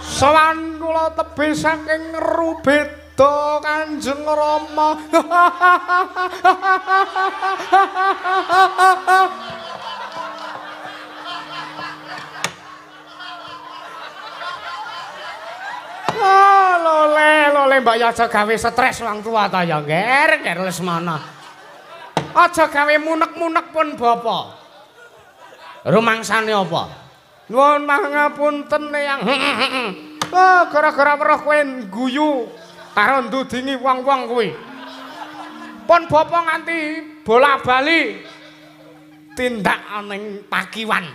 Sowan kula tebih saking Rubeda Kanjeng Rama. Oh, lole, lole mbak ya aja gawe stres wong tua ta ya, Nger, Nger Lesmana. Aja gawe munek-munek pun bapa. Rumangsane apa? Nuwun pangapunten Eyang. Oh, gara-gara weruh kowe guyu karo ndudingi wong-wong kuwi. Pun bapa nganti bola-bali tindak ning pakiwan.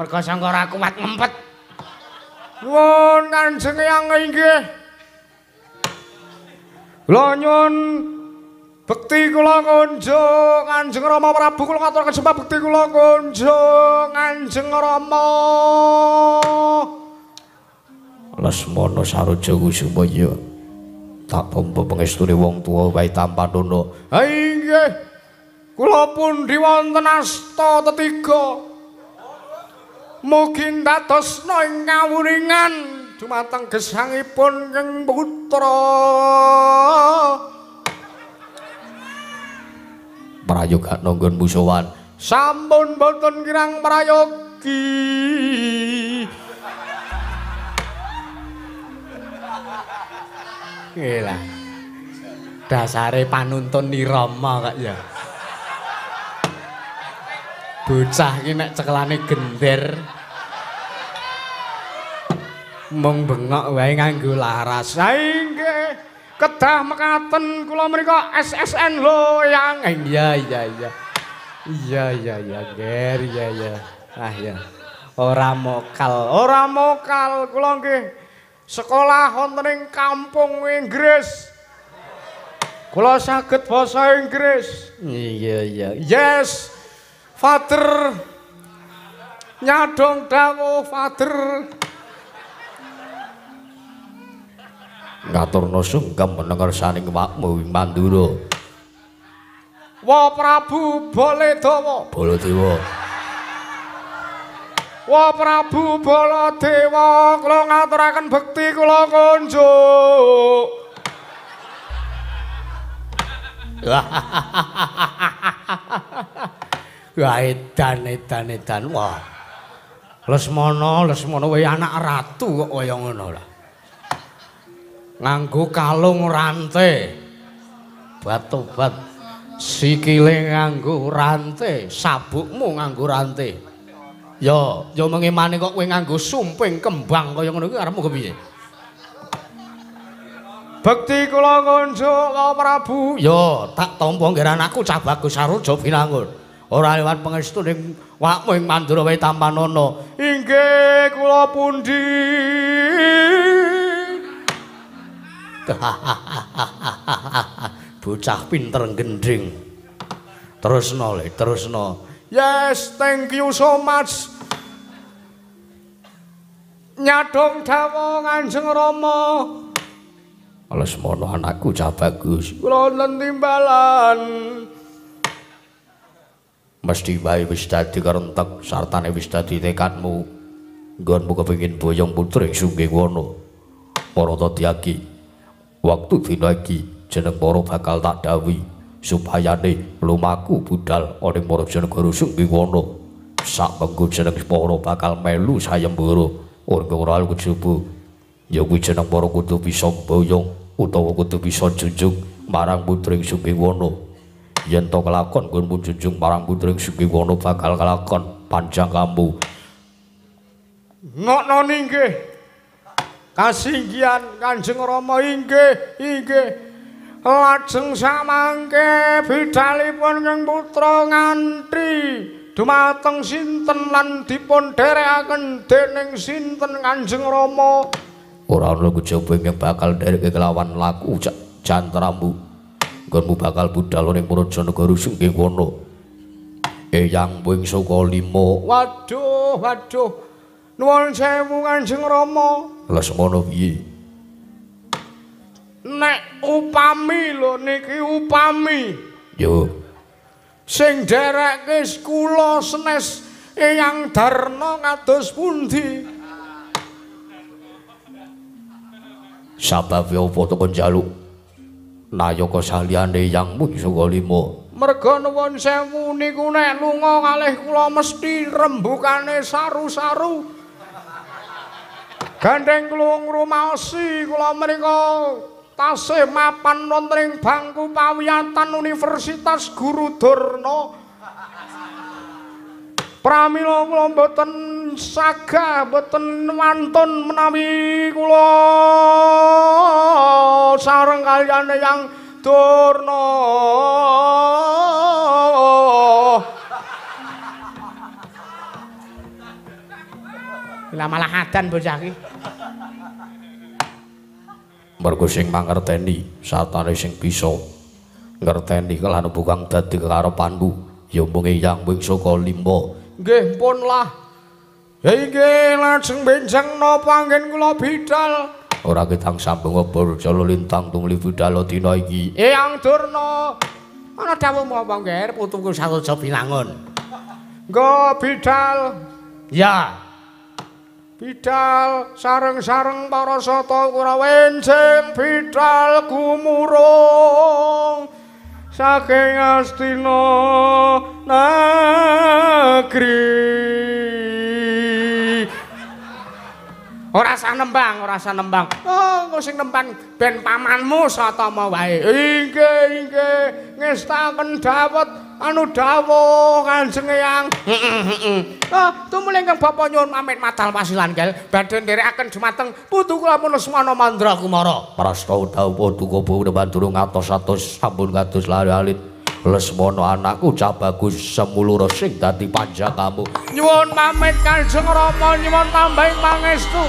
Merga sangka ora kuat ngempet. Nuwun Kanjeng Eyang inggih. Kula nyuwun bekti kula kunjung Kanjeng Rama Prabu kula ngaturaken sembah bekti kula kunjung Kanjeng Rama. Lesmana Saroja Kusuma ya tak tampa pangestune wong tuwa wae tampanana. Ha inggih. Kula pundi wonten asta tetiga. Mugi ndadosna ing kawuningan dumateng gesangipun Kang Putra. Prayoga nanggon musuhan. Sampun boten kirang prayogi. Nggih. Dasare panuntun nirama kok ya. Bocah iki nek cekelane gender mung bengok wae nganggo laras. Ha inggih, kedah mekaten kula mriku SSN lho yang. Iya iya iya. Iya iya iya, Ger, iya iya. Ah ya. Ora mokal, ora mokal kula nggih. Sekolah wonten ing kampung Inggris. Kula saged basa Inggris. Iya iya. Yes. Father. Nyadong dawuh Father. Ngaturna sungkem menengersaning wakmu ing Mandura. Wa Prabu Baladewa. Baladewa. Wa Prabu Baladewa, kula ngaturaken bekti kula kunjuk. Wah edan edan edan. Wah. Lesmana, Lesmana wae anak ratu kok kaya ngono lah. Nganggo kalung rante. Batobat sikile nganggo rante, sabukmu nganggo rante. Ya, ya mengemane kok kowe nganggo sumping kembang kaya ngono kuwi arepmu kepiye? Bekti kula kunjuk Wa Prabu. Ya, tak tampa nggih anakku cah bagus Saroja Binangun. Ora liwat pangestu ning wakmu ing Mandura wae tampanana. Inggih kula pundi. Bocah pinter gendhing. Terusno le, terusno. Yes, thank you so much. Nyadong dawuh Kanjeng Rama. Lesmana anakku cah bagus. Kula wonten timbalan. Mesti wae wis dadi kerentek sartane wis dadi tekadmu. Nggonmu kepengin boyong putri Sunggiwana. Para Tyagi, waktu dina iki jeneng para bakal tak dawuhi supayane lumaku budal ana ing Prajanegara Sunggiwana. Sak mengko jeneng para bakal melu sayembara ora kejaba. Ya kuwi jeneng para kudu bisa boyong utawa kudu bisa junjung marang putri Sunggiwana. Yen to kelakon nggonmu junjung marang putri Sunggiwana bakal kelakon panjang kamu. Ngokno inggih. Kasinggihan Kanjeng Rama inggih, inggih. Lajeng samangke bidalipun Kang Putra nganti dumateng sinten lan dipun dherekaken dening sinten Kanjeng Rama. Ora ana kejaba ingkang bakal ndereke kelawan laku jantramu. Nggonmu bakal budal ning Prajanegara Sunggiwana. Eyang wing saka lima. Waduh, waduh. Nuwun sewu Kanjeng Rama. Lesmana piye? Nek upami lho niki upami. Yo. Sing nderekke kula senes Eyang Darna kados pundi? Sababe apa to kon njaluk nayaka saliyane Eyang mung saka lima? Merga nuwun sewu niku nek lunga kalih kula mesti rembukane saru-saru. Gandeng kula ngrumaosi kula menika tasih mapan wonten ing bangku pawiyatan Universitas Guru Durna. Pramila kula mboten sagah, mboten wantun menawi kula sareng kaliyan Eyang Durna. Lah malah adan bocah iki. Mergo sing mangerteni satane sing bisa ngerteni kelan bukang dadi kekarepanmu ya mung Eyang wing saka lima. Nggih pun lah. Inggih lajeng benjang napa anggen kula bidal? Ora ketang sambung obor jala lintang tumuli bidal dina iki. Eyang Durna, ana dawuh apa nggih putuku Saroja Binangun? Nggo bidal. Ya. Bidal sareng-sareng para sata kura wenjing bidal gumurung saking Astina negeri. Ora usah nembang, ora usah nembang. Oh, engko sing nembang ben pamanmu Satama wae. Inggih, inggih, ngestaken dawet anu dawuh Kanjeng Eyang. Heeh, heeh. Tumuli ingkang bapa nyuwun pamit madal pasilan gel badhe nderekaken dumateng putu kula Lesmana Mandra Kumara. Prasta dawuh paduka bawa durung atos-atos sampun kados lari alit. Lesmana anakku cah bagus semulura sing dadi panjakamu. Nyuwun pamit Kanjeng Rama, nyuwun tambahing pangestu.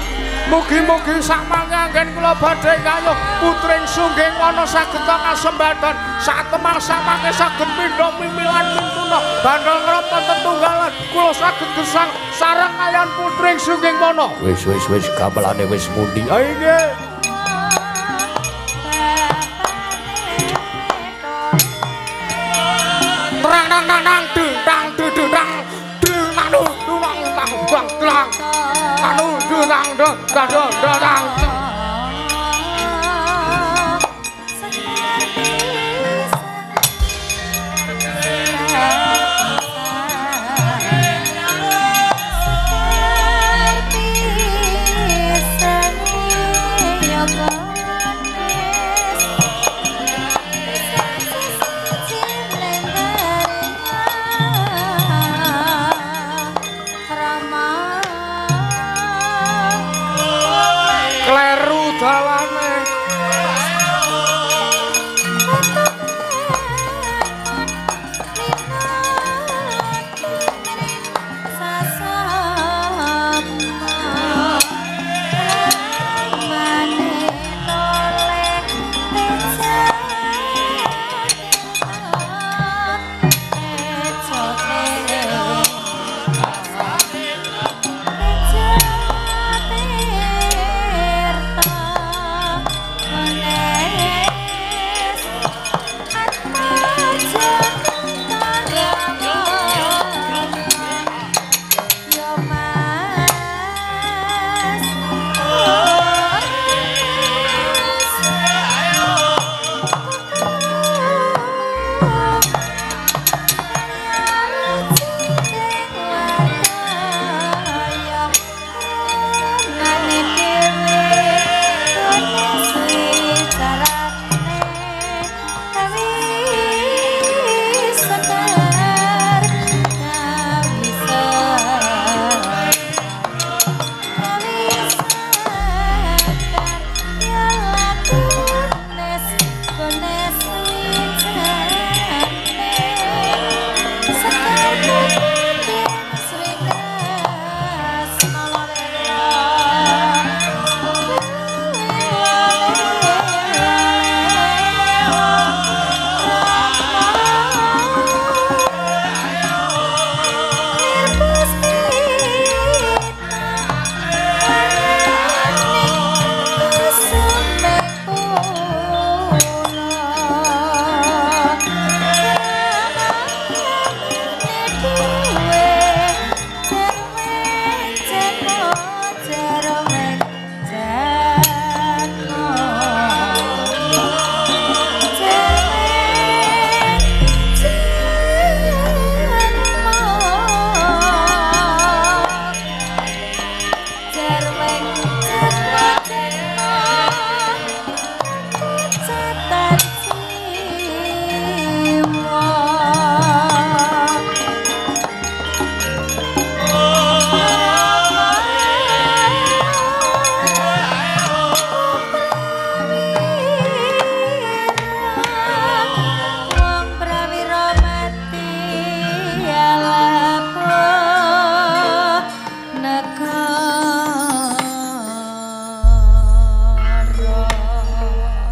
Mugi-mugi sakmangke anggen kula badhe kayuh putring sungging wana saged kasembadan satemah samangke saged pindha mimilan mintuna bandel ngrapa tetunggalan kula saged gesang sareng kaliyan putring sungging wana. Wis wis wis gamelane wis muni. Inggih. Nang nang nang nang dung dang dung dung dang dung anu dung nang nang bang dang anu dung dang dung dang dung dang.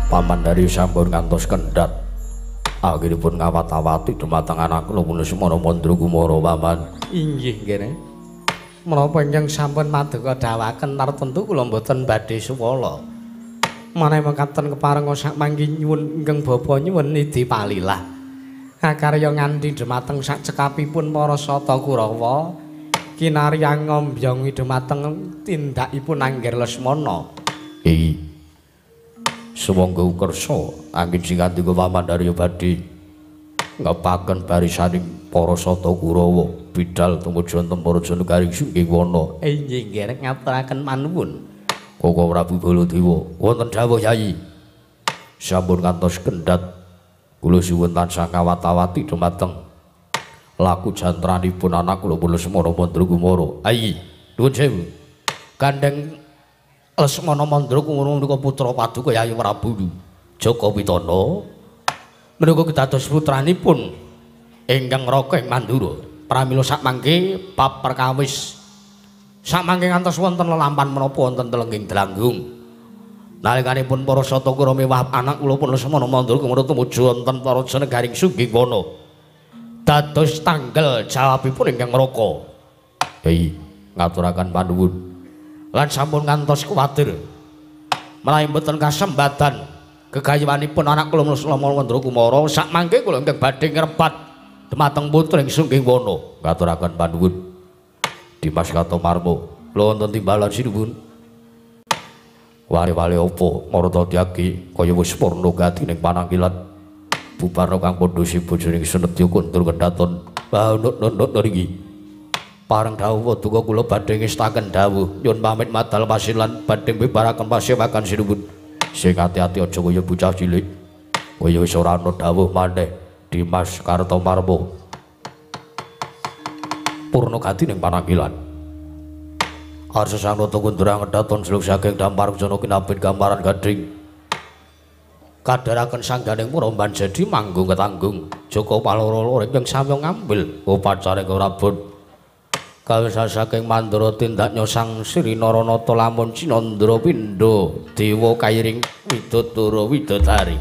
Paman dari sampun ngantos kendhat. Akhiripun ngawat-awati dumateng anak kula Lesmana Mandra Kumara paman. Inggih nggih. Menapa ingkang sampun paduka dawuhaken tartemtu kula mboten badhe suwala. Menawi mekaten keparenga sak mangke nyuwun ingkang bapa nyuwun nidhi palilah. Akarya nganti dhumateng sak cekapipun para Sata Kurawa kinarya ngombyongi dhumateng tindakipun Angger Lesmana. Iki sumangga kersa anggen sing andika pamandarya badhe ngepaken barisaning para Sata Kurawa bidal tumuju wonten para Garing Sunggiwana. Inggih nggih ngaturaken panuwun. Koko Prabu Baladewa wonten dawuh Yayi. Sampun kantos kendhat kula suwun tansah kawat-awati dumateng laku jantranipun anak kula Lesmana Mandra Kumara. Ayi, nuwun sewu. Gandeng Lesmana Mandra Kumara menika putra paduka Yayi Prabu Jaka Pitana. Menika kedados putranipun ingkang Raka ing Mandura. Pramila sakmangke bab perkawis sakmangke ngantos wonten lelampan menapa wonten telengging Dranggung. Nalikanipun para Sata Kurawa mewah anak kula pun Lesmana Mandra Kumara tumuju wonten Paraja Negaring Sunggiwana. Dados tanggal jawabipun ingkang Raka. Yai ngaturaken panuwun. Lan sampun ngantos kuwatir menawi mboten kasembadan gegayuhanipun anak kula Lesmana Mandra Kumara sakmangke kula ingkang badhe ngrebat dumateng putra ing Sunggiwana. Ngaturaken panuwun. Dimas Kartomarmo, kula wonten timbalan sinuwun. Wale-wale apa marta tyagi kaya wis purna gati ning panangkilan. Bubarna kang padha sibojone Senedya kundur kendhaton. Baunut-nunut niki. Pareng dawuh paduka kula badhe ngestaken dawuh nyuwun pamit madal pasilan badhe mbibaraken pasewakan sinuwun. Sing ati-ati aja kaya bocah cilik. Kaya wis ora ana dawuh maneh Dimas Kartomarmo. Purna gati ning panangkilan. Arsa sang nata kundra ngedaton seluk saking dampar jana kinabin gambaran gading. Kadharaken sangganing puromban jadi manggung ketanggung. Jaka paloro ingkang samya ngambil upacare Rabun. Kawisa saking Mandura tindak nyosang Sri Naranata lamun Cinandra pindha dewa kairing widodara widodari.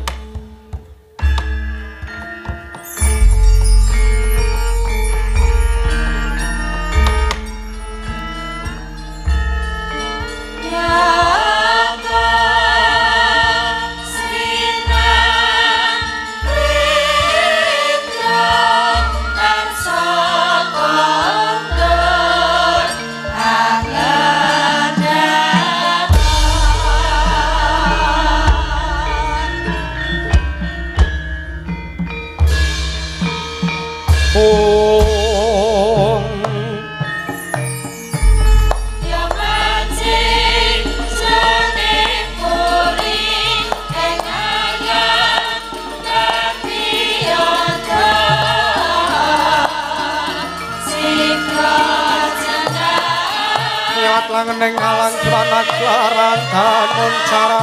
Langening alang juwana klaran dan muncara.